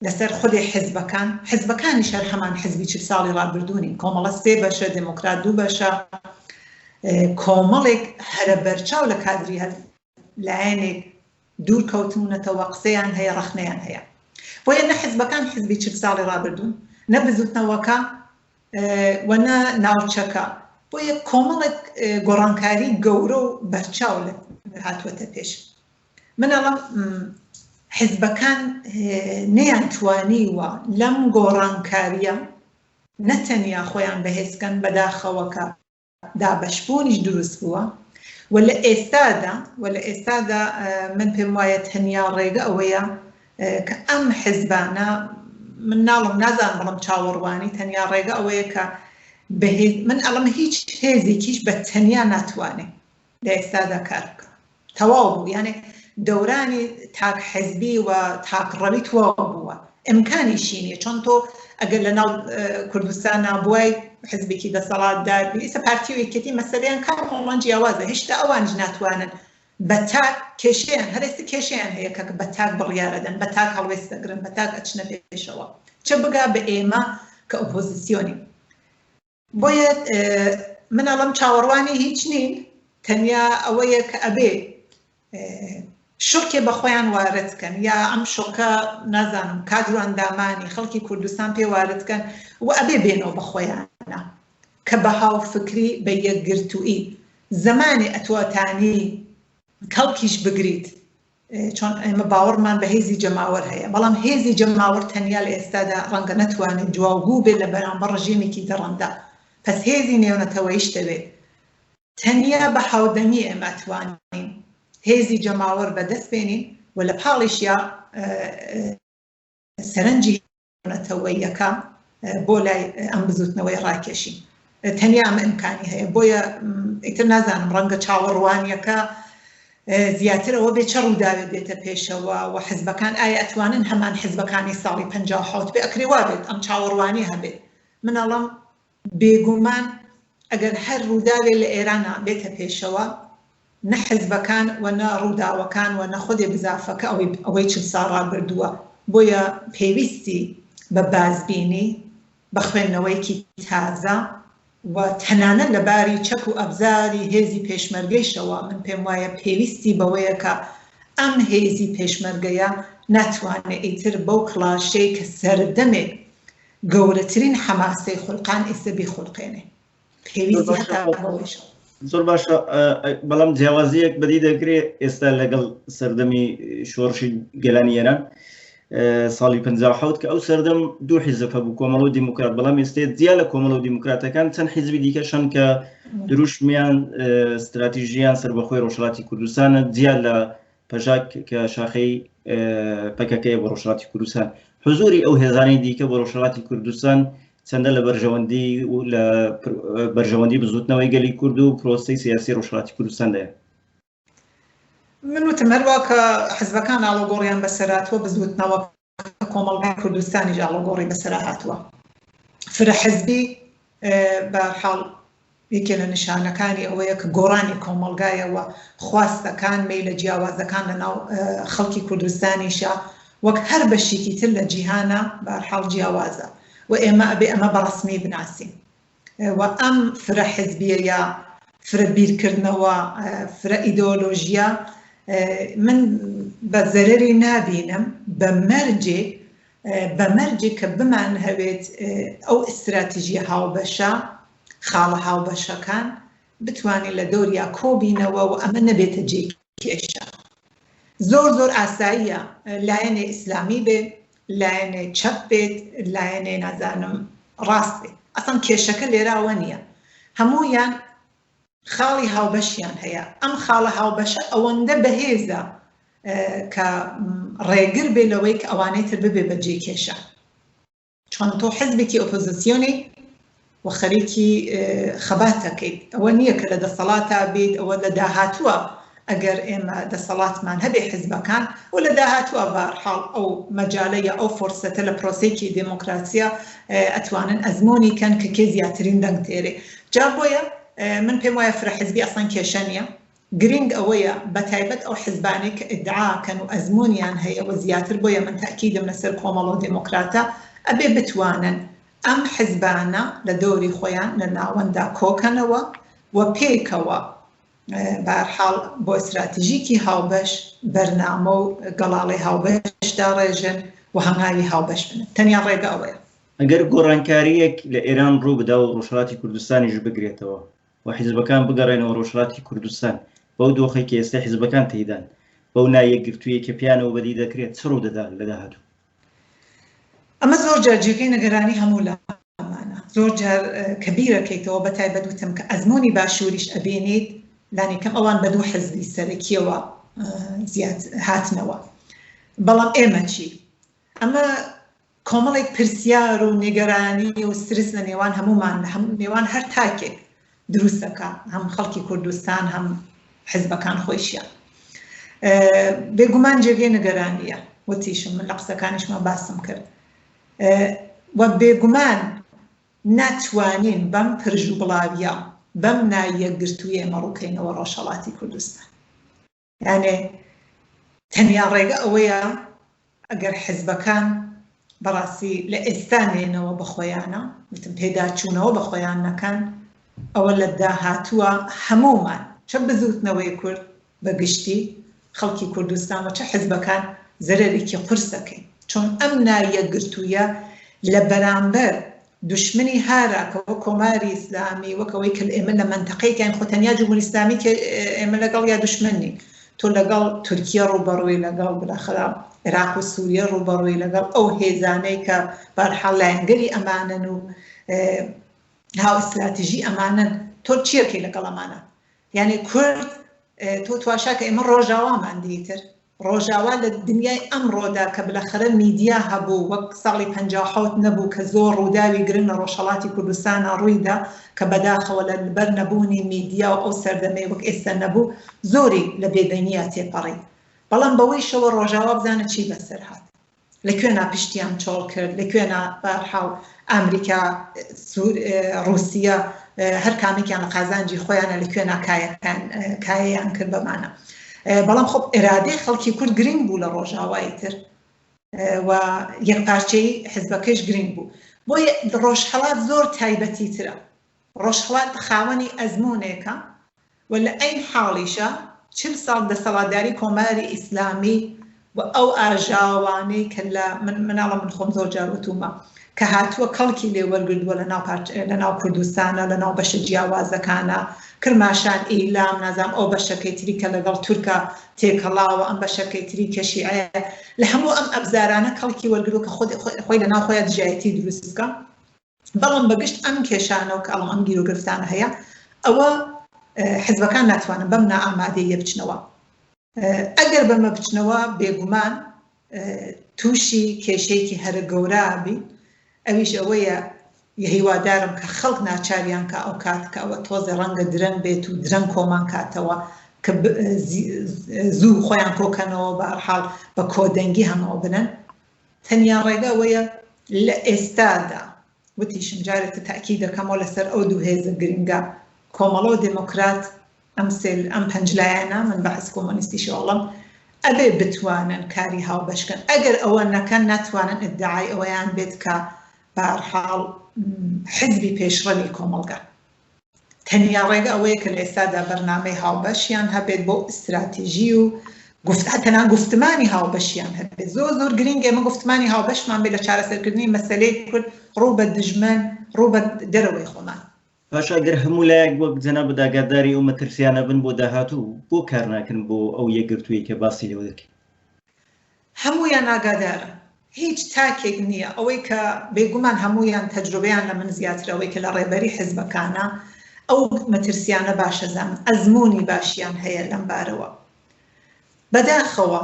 لەسەر خودی حزبەکان، حزبەکانیش هەر هەمان حزبی چل ساڵی ڕابردوو نین، کۆمەڵە سێ بەشە، دێموکرات دوو بەشە، کۆمەڵێک هەرە بەرچاو لە کادری هەر لایەنێک دوور کەوتوونەتەوە، قسەیان هەیە، ڕەخنەیان هەیە. بۆیە نە حزبەکان حزبی چل ساڵی ڕابردوون، نە بزوتنەوەکە و نە ناوچەکە. بۆیە کۆمەڵێک گۆڕانکاری گەورە و بەرچاو هاتووەتە پێش. من ئەڵێم حزبەکان نەیانتوانیوە لەم گۆڕانکارییە نە تەنیا خۆیان بەهێز بکەن، بەداخەوە کە دابەشبوونیش دروست بووە و لە ئێستادا و لە ئێستادا من پێم وایە تەنیا ڕێگە ئەوەیە کە ئەم حزبانە من ناڵم نازانم بەڵام چاوەڕوانی تەنیا ڕێگە ئەوەیە کە بەهێز من ئەڵم هیچ هێزێکیش بە تەنیا ناتوانێت لە ئێستادا کار بکە تەواو بوو یانێ دەورانی تاک حزبی و تاکڕەوی تەواو بووە ئیمکانیشی نییە چۆن تۆ ئەگەر لە ناو کوردستان نابووای حزبێکی دەسەڵاتدار بی ئیستا پارتی و یەکێتی مەسەلەیان کامڵەن جیاوازە هێشتا ئەوانیش ناتوانن بە تاک کێشەیان هەر ئێستا کێشەیان هەیە کە بە تاک بڕیارەدەن بە تاک هەڵوێست دەگرن بە تاک ئەچنە پێشەوە چ بگا بە ئێمە کە ئۆپۆزیسیۆنین بۆیە من ئەڵم چاوەڕوانی هیچ نین تەنیا ئەوەیە کە ئەبێ شۆکێ بە خۆیان وارد کەن یا ئەم شۆکە نازانم کادر و ئەندامانی خەڵکی کوردستان پێ وارد کەن و ئەبێ بێنەوە بە خۆیانە کە بە هاوفکری بە یەکگرتوویی زەمانێ ئەتواتانی کەڵکیش بگریت چۆن ئێمە باوەڕمان بە هێزی جەماوەر هەیە، بەڵام هێزی جەماوەر تەنیا لە ئێستادا ڕەنگە نەتوانێت جواوگوو بێت لە بەرامبەر ڕژێمێکی دڕندە، پەس هێزی نێونەتەوەییش دەوێت. تەنیا بە هاودەنگی ئێمە ئەتوانین هێزی جەماوەر بەدەست بێنین و لە پاڵیشیا سەرنجی نەتەوەییەکە بۆ لای ئەم بزوتنەوەی ڕاکێشین تەنیا ئەمە ئیمکانی هەیە بۆیە ئیتر نازانم ڕەنگە چاوەڕوانیەکە زیاتر ئەوە بێ چە ڕووداوێ دێتە پێشەوە و حزبەکان ئایا ئەتوانن هەمان حزبەکانی ساڵی 57 بێ ئەکرێ وابێت ئەم چاوەڕوانی هەبێت من ئەڵم بێگومان ئەگەر هەر ڕووداوێ لە ئێرانا بێتە پێشەوە نە حزبەکان و نە ڕووداوەکان و نە خودێ بزافەکە ئەوەی ئەوەی چل ساڵ ڕابردووە بۆیە پێویستی بە بازبینی بە خوێندنەوەیەکی تازە و تەنانەت لە باری چەک و ئەبزاری هێزی پێشمەرگەیشەوە من پێم وایە پێویستی بەوەیە کە ئەم هێزی پێشمەرگەیە ناتوانێ ئیتر بەو کڵاشەی کە سەردەمێک. گەورەترین حەماسەی خولقان ئێستا بیخولقێنێ. پێویستی هەتا بەوەیشە. زۆر باشە، بەڵام جیاوازیەک بەدی دەکرێت ئێستا لەگەڵ سەردەمی شۆڕشی گەلانی ئێران ساڵی 57 کە ئەو سەردەم دوو حیزب هەبوو کۆمەڵ و دیموکرات، بەڵام ئێستا جیا لە کۆمەڵ و دیموکراتەکان چەند حیزبی دیکە شەن کە دروشمیان استراتیژیان سەربەخۆی ڕۆژهەڵاتی کوردستانە، جیا لە پەژاک کە شاخەی پەکەکەیە بۆ ڕۆژهەڵاتی کوردستان. حزوری ئەو هێزانەی دیکە بۆ ڕۆژهەڵاتی کوردستان چەندە لە بەرژەوەندی و لە بەرژەوەندی بزوتنەوەی گەلی کورد و پرۆسەی سیاسی ڕۆژهەڵاتی کوردستاندایە؟ من وتم هەروا کە حزبەکان ئاڵۆگۆڕیان بەسەرهاتووە، بزوتنەوە کۆمەڵگای کوردستانیش ئاڵۆگۆڕی بەسەرا هاتووە. فرە حزبی بەهەرحاڵ یەکێ لە نیشانەکانی ئەوەیە کە گۆڕانی کۆمەڵگایە و خواستەکان، مەیلە جیاوازەکان لە ناو خەڵکی کوردستانیشە وەک هەر بەشێکی تر لە جیهانە بەهەرحاڵ جیاوازە و ئێمە ئەبێ ئەمە بە ڕەسمی بناسین و ئەم فرە حزبیە یا فرە بیرکردنەوە، فرە ئیدۆلۆژیە من بە زەرەری نابینم بە مەرجێک بە مەرجێک کە بمانهەوێت ئەو ئیستراتیژیە هاوبەشە، خاڵە هاوبەشەکان بتوانین لە دەوریا کۆبینەوە و ئەمە نەبێتە جێی کێشە. زۆر زۆر ئاساییە لایەنێ ئیسلامی بێ، لایەنێ چەپ بێت، لایەنێ نازانم ڕاست بێت. ئەسڵەن کێشەکە لێراوە نییە. هەموویان خاڵی هاوبەشیان هەیە. ئەم خاڵە هاوبەشە ئەوەندە بەهێزە کە ڕێگر بێ لەوەی کە ئەوانەی تر ببێ بە جێی کێشە. چۆن تۆ حزبێکی ئۆپۆزیسیۆنی و خەریکی خەبات دەکەیت، ئەوە نییە کە لە دەسەڵاتا بیت، ئەوە لە داهاتووە ئەگەر ئێمە دەسەڵاتمان هەبێ حزبەکان و لە داهاتووە بەهەرحاڵ ئەو مەجالە یا ئەو فۆرسەتە لە پرۆسەیەکی دێمۆکراسیە ئەتوانن ئەزموونی کەن کە کێ زیاترین دەنگ تێرێ. جا بۆیە من پێم وایە فرە حزبی ئەسڵەن کێشە نییە، گرینگ ئەوەیە بە تایبەت ئەو حزبانەی کە ئیدعا کەن و ئەزموونیان هەیە و زیاتر بۆیە من تەئکیدم لەسەر کۆمەڵ و دێمۆکراتە ئەبێ بتوانن ئەم حزبانە لە دەوری خۆیان لە ناوەندا کۆکەنەوە و پێکەوە بەهەرحاڵ بۆ ئیستراتیژیکی هاوبەش بەرنامە و گەڵاڵەی هاوبەش داڕێژن و هەنگاوی هاوبەش بنن. تەنیا ڕێگە ئەوەیە. ئەگەر گۆڕانکارییەک لە ئێران ڕوو بدا و ڕۆژهەڵاتی کوردستانیش بگرێتەوە و حیزبەکان بگەڕێنەوە ڕۆژهەڵاتی کوردستان، بەو دۆخەی کە ئێستا حیزبەکان تێیدان، بەو نایەکگرتوویەی کە پێیانەوە بەدی دەکرێت، چ ڕوو دەدا لە داهاتوو؟ ئەمە زۆر جار جێگەی نەگەرانی هەموو لامانە. زۆر جار کە بیرەکەیتەوە، بە تایبەت وتم کە ئەزموونی باشووریش ئەبینیت، لانیکەم ئەوان بە دوو حزبی سەرەکییەوە زیاد هاتنەوە. بەڵام ئێمە چی؟ ئەمە کۆمەڵێک پرسیار و نیگەرانی و سترس لە نێوان هەموومان، لە نێوان هەر تاکێک دروست دەکا، هەم خەڵکی کوردستان هەم حزبەکان خۆیشیان. بێگومان جێگەی نیگەرانییە، وتیشم من لە قسەکانیشما باسم کرد و بێگومان ناتوانین بەم پرژ و بڵاویە، بەم نایەکگرتوویە ئێمە ڕووکەینەوە ڕۆژهەڵاتی کوردستان. یانێ تەنیا ڕێگە ئەوەیە ئەگەر حزبەکان بەڕاستی لە ئێستا نێنەوە بە خۆیانە، وتم پێداچوونەوە بە خۆیان نەکەن، ئەوە لە داهاتووە هەموومان چە بزووتنەوەی کورد بە گشتی، خەڵکی کوردستان و چە حزبەکان زەرەرێکی قورس دەکەین. چۆن ئەم نایەکگرتوویە لە بەرامبەر دوشمنی هارا کە وەک کۆماری ئیسلامی، وەک ئەوەی کە ئێمە لە مەنتەقەیەکین، خۆ تەنیا جمهوری ئیسلامی کە ئێمە لەگەڵ یا دوشمن نین، تۆ لەگەڵ تورکیە ڕووبەڕووی، لەگەڵ بالاخرە عێراق و سوریە ڕووبەڕووی، لەگەڵ ئەو هێزانەی کە بەهەرحاڵ لایەنگەری ئەمانەن و هاو ئیستراتیژی ئەمانەن، تۆ چیەکەی لەگەڵ ئەمانە؟ یعنی کورد تۆ تواشا کە ئێمە ڕۆژاوامان دیتر ڕۆژاوا لە دنیای ئەمڕۆدا کە بلەخەرە میدیا هەبوو وەک ساڵی 57 نەبوو کە زۆر ڕووداوی گرنگ لە ڕۆژهەڵاتی کوردستانا ڕوویدا کە بەداخەوە لە بەر نەبوونی میدیا و ئەو سەردەمەی وەک ئێستا نەبوو زۆری لە بێدەنگیا تێپەڕی بەڵام بەوەیشەوە ڕۆژاوا بزانە چی بەسەر هات. لە کوێنا پشتیان چۆڵ کرد، لە کوێنا بەهەرحاڵ ئامریکا، ڕووسیە هەر کامێکیان لە قازانجی خۆیانە لە کوێنا کایەکان کایەیان کرد بەمانە. بەڵام خۆ ئێرادەی خەڵکی کورد گرنگ بوو لە ڕۆژاوای تر و یەکپارچەیی حزبەکەیش گرنگ بوو. بۆیە ڕۆژهەڵات زۆر تایبەتی ترە. ڕۆژهەڵات خاوەنی ئەزموونێکە و لە عەین حاڵیشا 40 ساڵ دەسەڵاتداری کۆماری ئیسلامی و ئەو ئاژاوانەی کە لە من مناڵە من خۆم زۆر جار وتوومە کە هاتووە کەڵکی لێ وەرگردووە لە ناو پارچ لە ناو کوردستانە لە ناو بەشە جیاوازەکانە کرماشان ئیلام نازانم ئەو بەشەکەی تری کە لەگەڵ تورکا تێکەڵاوە ئەم بەشەکەی تری کە شیعەیە لە هەموو ئەم ئەبزارانە کەڵکی وەرگرو کە خۆی خۆی لە ناو خۆیان دژایەتی دروست بکە بەڵام بەگشت ئەم کێشانە و کە ئەڵم ئەم گیروگرفتانە هەیە ئەوە حزبەکان ناتوانن بەم نائامادەیە بچنەوە ئەگەر بەمە بچنەوە بێگومان تووشی کێشەیەکی هەرە گەورە بین ئەویش ئەوەیە هیوادارم کە خەڵک ناچاریان کە ئەو کات کە ئەوە تۆزێ ڕەنگە درەنگ بێت و درەنگ کۆمان کاتەوە کە زوو خۆیان کۆکەنەوە بە هەرحاڵ بە کۆدەنگی هەنگاو بنن تەنیا ڕێگە ئەوەیە لە ئێستادا وتیشم جارێتە تاکی دەکەمەوە لەسەر ئەو دوو هێزە گرنگە کۆمەڵە و دێمۆکرات ئەم سێ ئەم پەنج لایەنە من بەعس کۆمۆنیستیش ئەڵێم ئەبێ بتوانن کاری هاوبەش کەن ئەگەر ئەوە نەکەن ناتوانن ئیدعای ئەوەیان بێت کە بەهەرحاڵ حزبی پێشڕەوی کۆمەڵگا تەنیا ڕێگە ئەوەیە کە لە ئێستادا بەرنامەی هاوبەشیان هەبێت بۆ ئیستراتیژی و گفت تەنها گفتمانی هاوبەشیان هەبێت زۆر زۆر گرنگ ئێمە گفتمانی هاوبەشمان بێت لە چارەسەرکردنی مەسەلەی کورد ڕوو بە دژمن ڕوو بە دەرەوەی خۆمان. باشە گەر هەموو لایەک وەک جەنابت ئاگاداری ئەو مەترسیانە بن بۆ داهاتوو بۆ کار ناکەن بۆ ئەو یەکگرتوویەی کە باسی لێوە دەکەی؟ هەموویان ئاگادارن هیچ تاکێک نییە ئەوەی کە بێگومان هەموویان تەجروبەیان لە من زیاترە ئەوەی کە لە ڕێبەری حزبەکانە ئەو مەترسیانە باش ئەزانن ئەزموونی باشیان هەیە لەم بارەوە بەداخەوە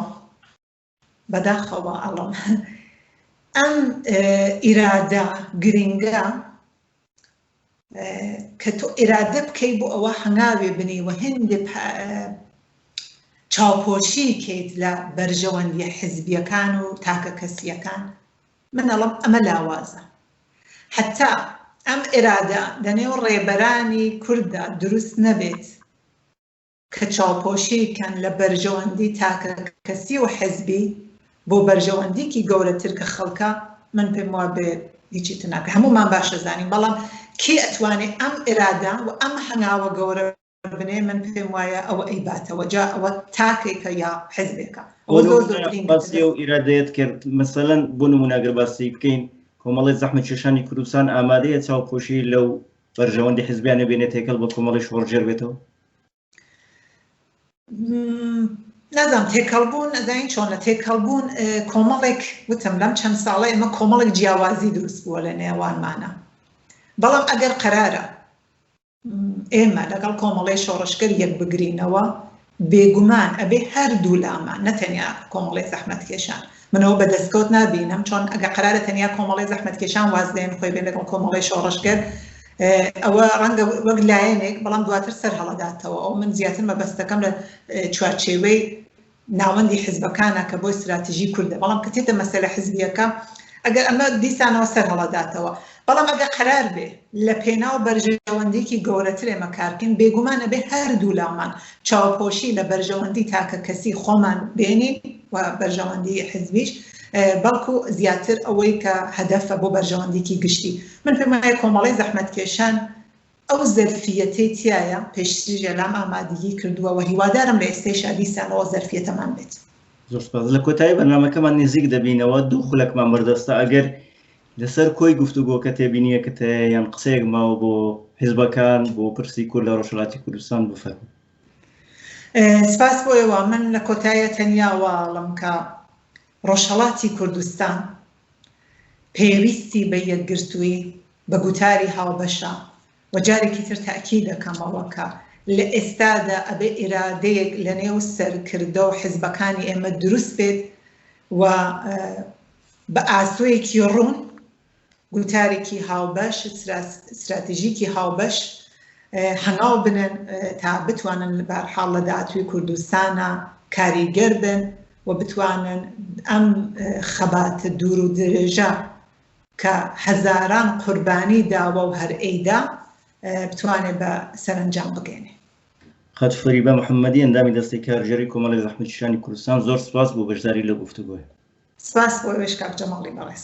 بەداخەوە ئەڵم ئەم ئیرادە گرنگە کە تۆ ئیرادە بکەی بۆ ئەوە هەنگاوێ بنی و هەندێ چاوپۆشی کەیت لە بەرژەوەندیە حزبیەکان و تاکە کەسیەکان من ئەڵم ئەمە لاوازە حتا ئەم ئیرادە لەنێو ڕێبەرانی کورددا دروست نەبێت کە چاوپۆشی کەن لە بەرژەوەندی تاکە کەسی و حزبی بۆ بەرژەوەندیکی گەورەتر کە خەڵکە من پێم وابێ هیچی تر ناکرێ هەموومان باش ئەزانین بەڵام کێ ئەتوانێ ئەم ئیرادە و ئەم هەنگاوە گەورە بنێ من پێم وایە ئەوە ئەیباتەوە جا ئەوە تاکێکە یا حزبێکە ئەوە زۆر زۆر گرینگە باسی ئەو ئیرادەیەت کرد مەسەلەن بۆ نموونە گەر باسی بکەین کۆمەڵی زەحمەتکێشانی کوردستان ئامادەیە چاوپۆشی لەو بەرژەوەندی حزبیانە بێنێ تێکەڵ بە کۆمەڵی شۆڕشگێر بێتەوە؟ نازانم تێکەڵ بوون ئەزانین چۆنە تێکەڵ بوون کۆمەڵێک وتم لەم چەند ساڵە ئێمە کۆمەڵێک جیاوازی دروست بووە لە نێوانمانە بەڵام ئەگەر قەرارە ئێمە لەگەڵ کۆمەڵی شۆڕشگەر یەک بگرینەوە بێگومان ئەبێ هەردوو لامان نە تەنیا کۆمەڵی زەحمەتکێشان منەوە بە دەستکەوت نابینم چۆن ئەگە قەرارە تەنیا کۆمەڵی زەحمەتکێشان واز لێن خۆی بێن لەگەڵ کۆمەڵی شۆڕشگەر ئەوە ڕەنگە وەک لایەنێک بەڵام دواتر سەر هەڵەداتەوە ئەو من زیاتر مەبەستەکەم لە چوارچێوەی ناوەندی حزبەکانە کە بۆی ستراتیژی کوردە بەڵام کە تێتە مەسەلە حزبیەکە ئەگەر ئەمە دیسانەوە سەر هەڵەداتەوە بەڵام ئەگەر قەرار بێ لە پێناو بەرژەوەندیکی گەورەتر ئێمە کار بکەین بێگومان ئەبێ هەردوو لامان چاوپۆشی لە بەرژەوەندی تاکە کەسی خۆمان بێنین و بەرژەوەندی حزبیش بەڵکو زیاتر ئەوەی کە هەدەفە بۆ بەرژەوەندیکی گشتی من پێم وایە کۆمەڵەی زەحمەتکێشان ئەو زەرفیەتەی تیایە پێشتریش ئیعلام ئامادگی کردووە و هیوادارم لە ئێستەیشا دیسانەوە زەرفیەتەمان بێت. زۆر سپاس. لە کۆتایی بەرنامەکەمان نزیک دەبینەوە، دوو خولەکمان بەردەستە، ئەگەر لەسەر کۆی گفتوگۆکە تێبینییەکت هەیە یان قسەیەک ماوە بۆ حیزبەکان، بۆ پرسی کورد لە ڕۆژهەڵاتی کوردستان بفەرموو. سپاس بۆ ئێوە. من لە کۆتاییا تەنیا وا ئەڵێم کە ڕۆژهەڵاتی کوردستان پێویستی بە یەکگرتوویی، بە گوتاری هاوبەشە و جارێکی تر تەئکید دەکەمەوە کە لە ئێستادا ئەبێ ئیرادەیەک لە نێو سەرکردە و حزبەکانی ئێمە دروست بێت و بە ئاسۆیەکی ڕوون، گوتارێکی هاوبەش، ستراتیژیکی هاوبەش هەنگاو بنێن تا بتوانن بەهەرحاڵ لە داهاتووی کوردستانا کاریگەر بن و بتوانن ئەم خەباتە دوور و درێژە کە هەزاران قوربانی داوە و هەر ئەیدا بتوانێت بە سەرەنجام بگەێنێ. خاتوو فەریبە محەممەدی ئەندامی دەستەی کارگێڕی کۆمەڵی زەحمەتکێشانی کوردستان زۆر سپاس بۆ بەشداری لەو گفتوگۆیە. سپاس بۆ ئێوەش کاک جەماڵی بەڕێز.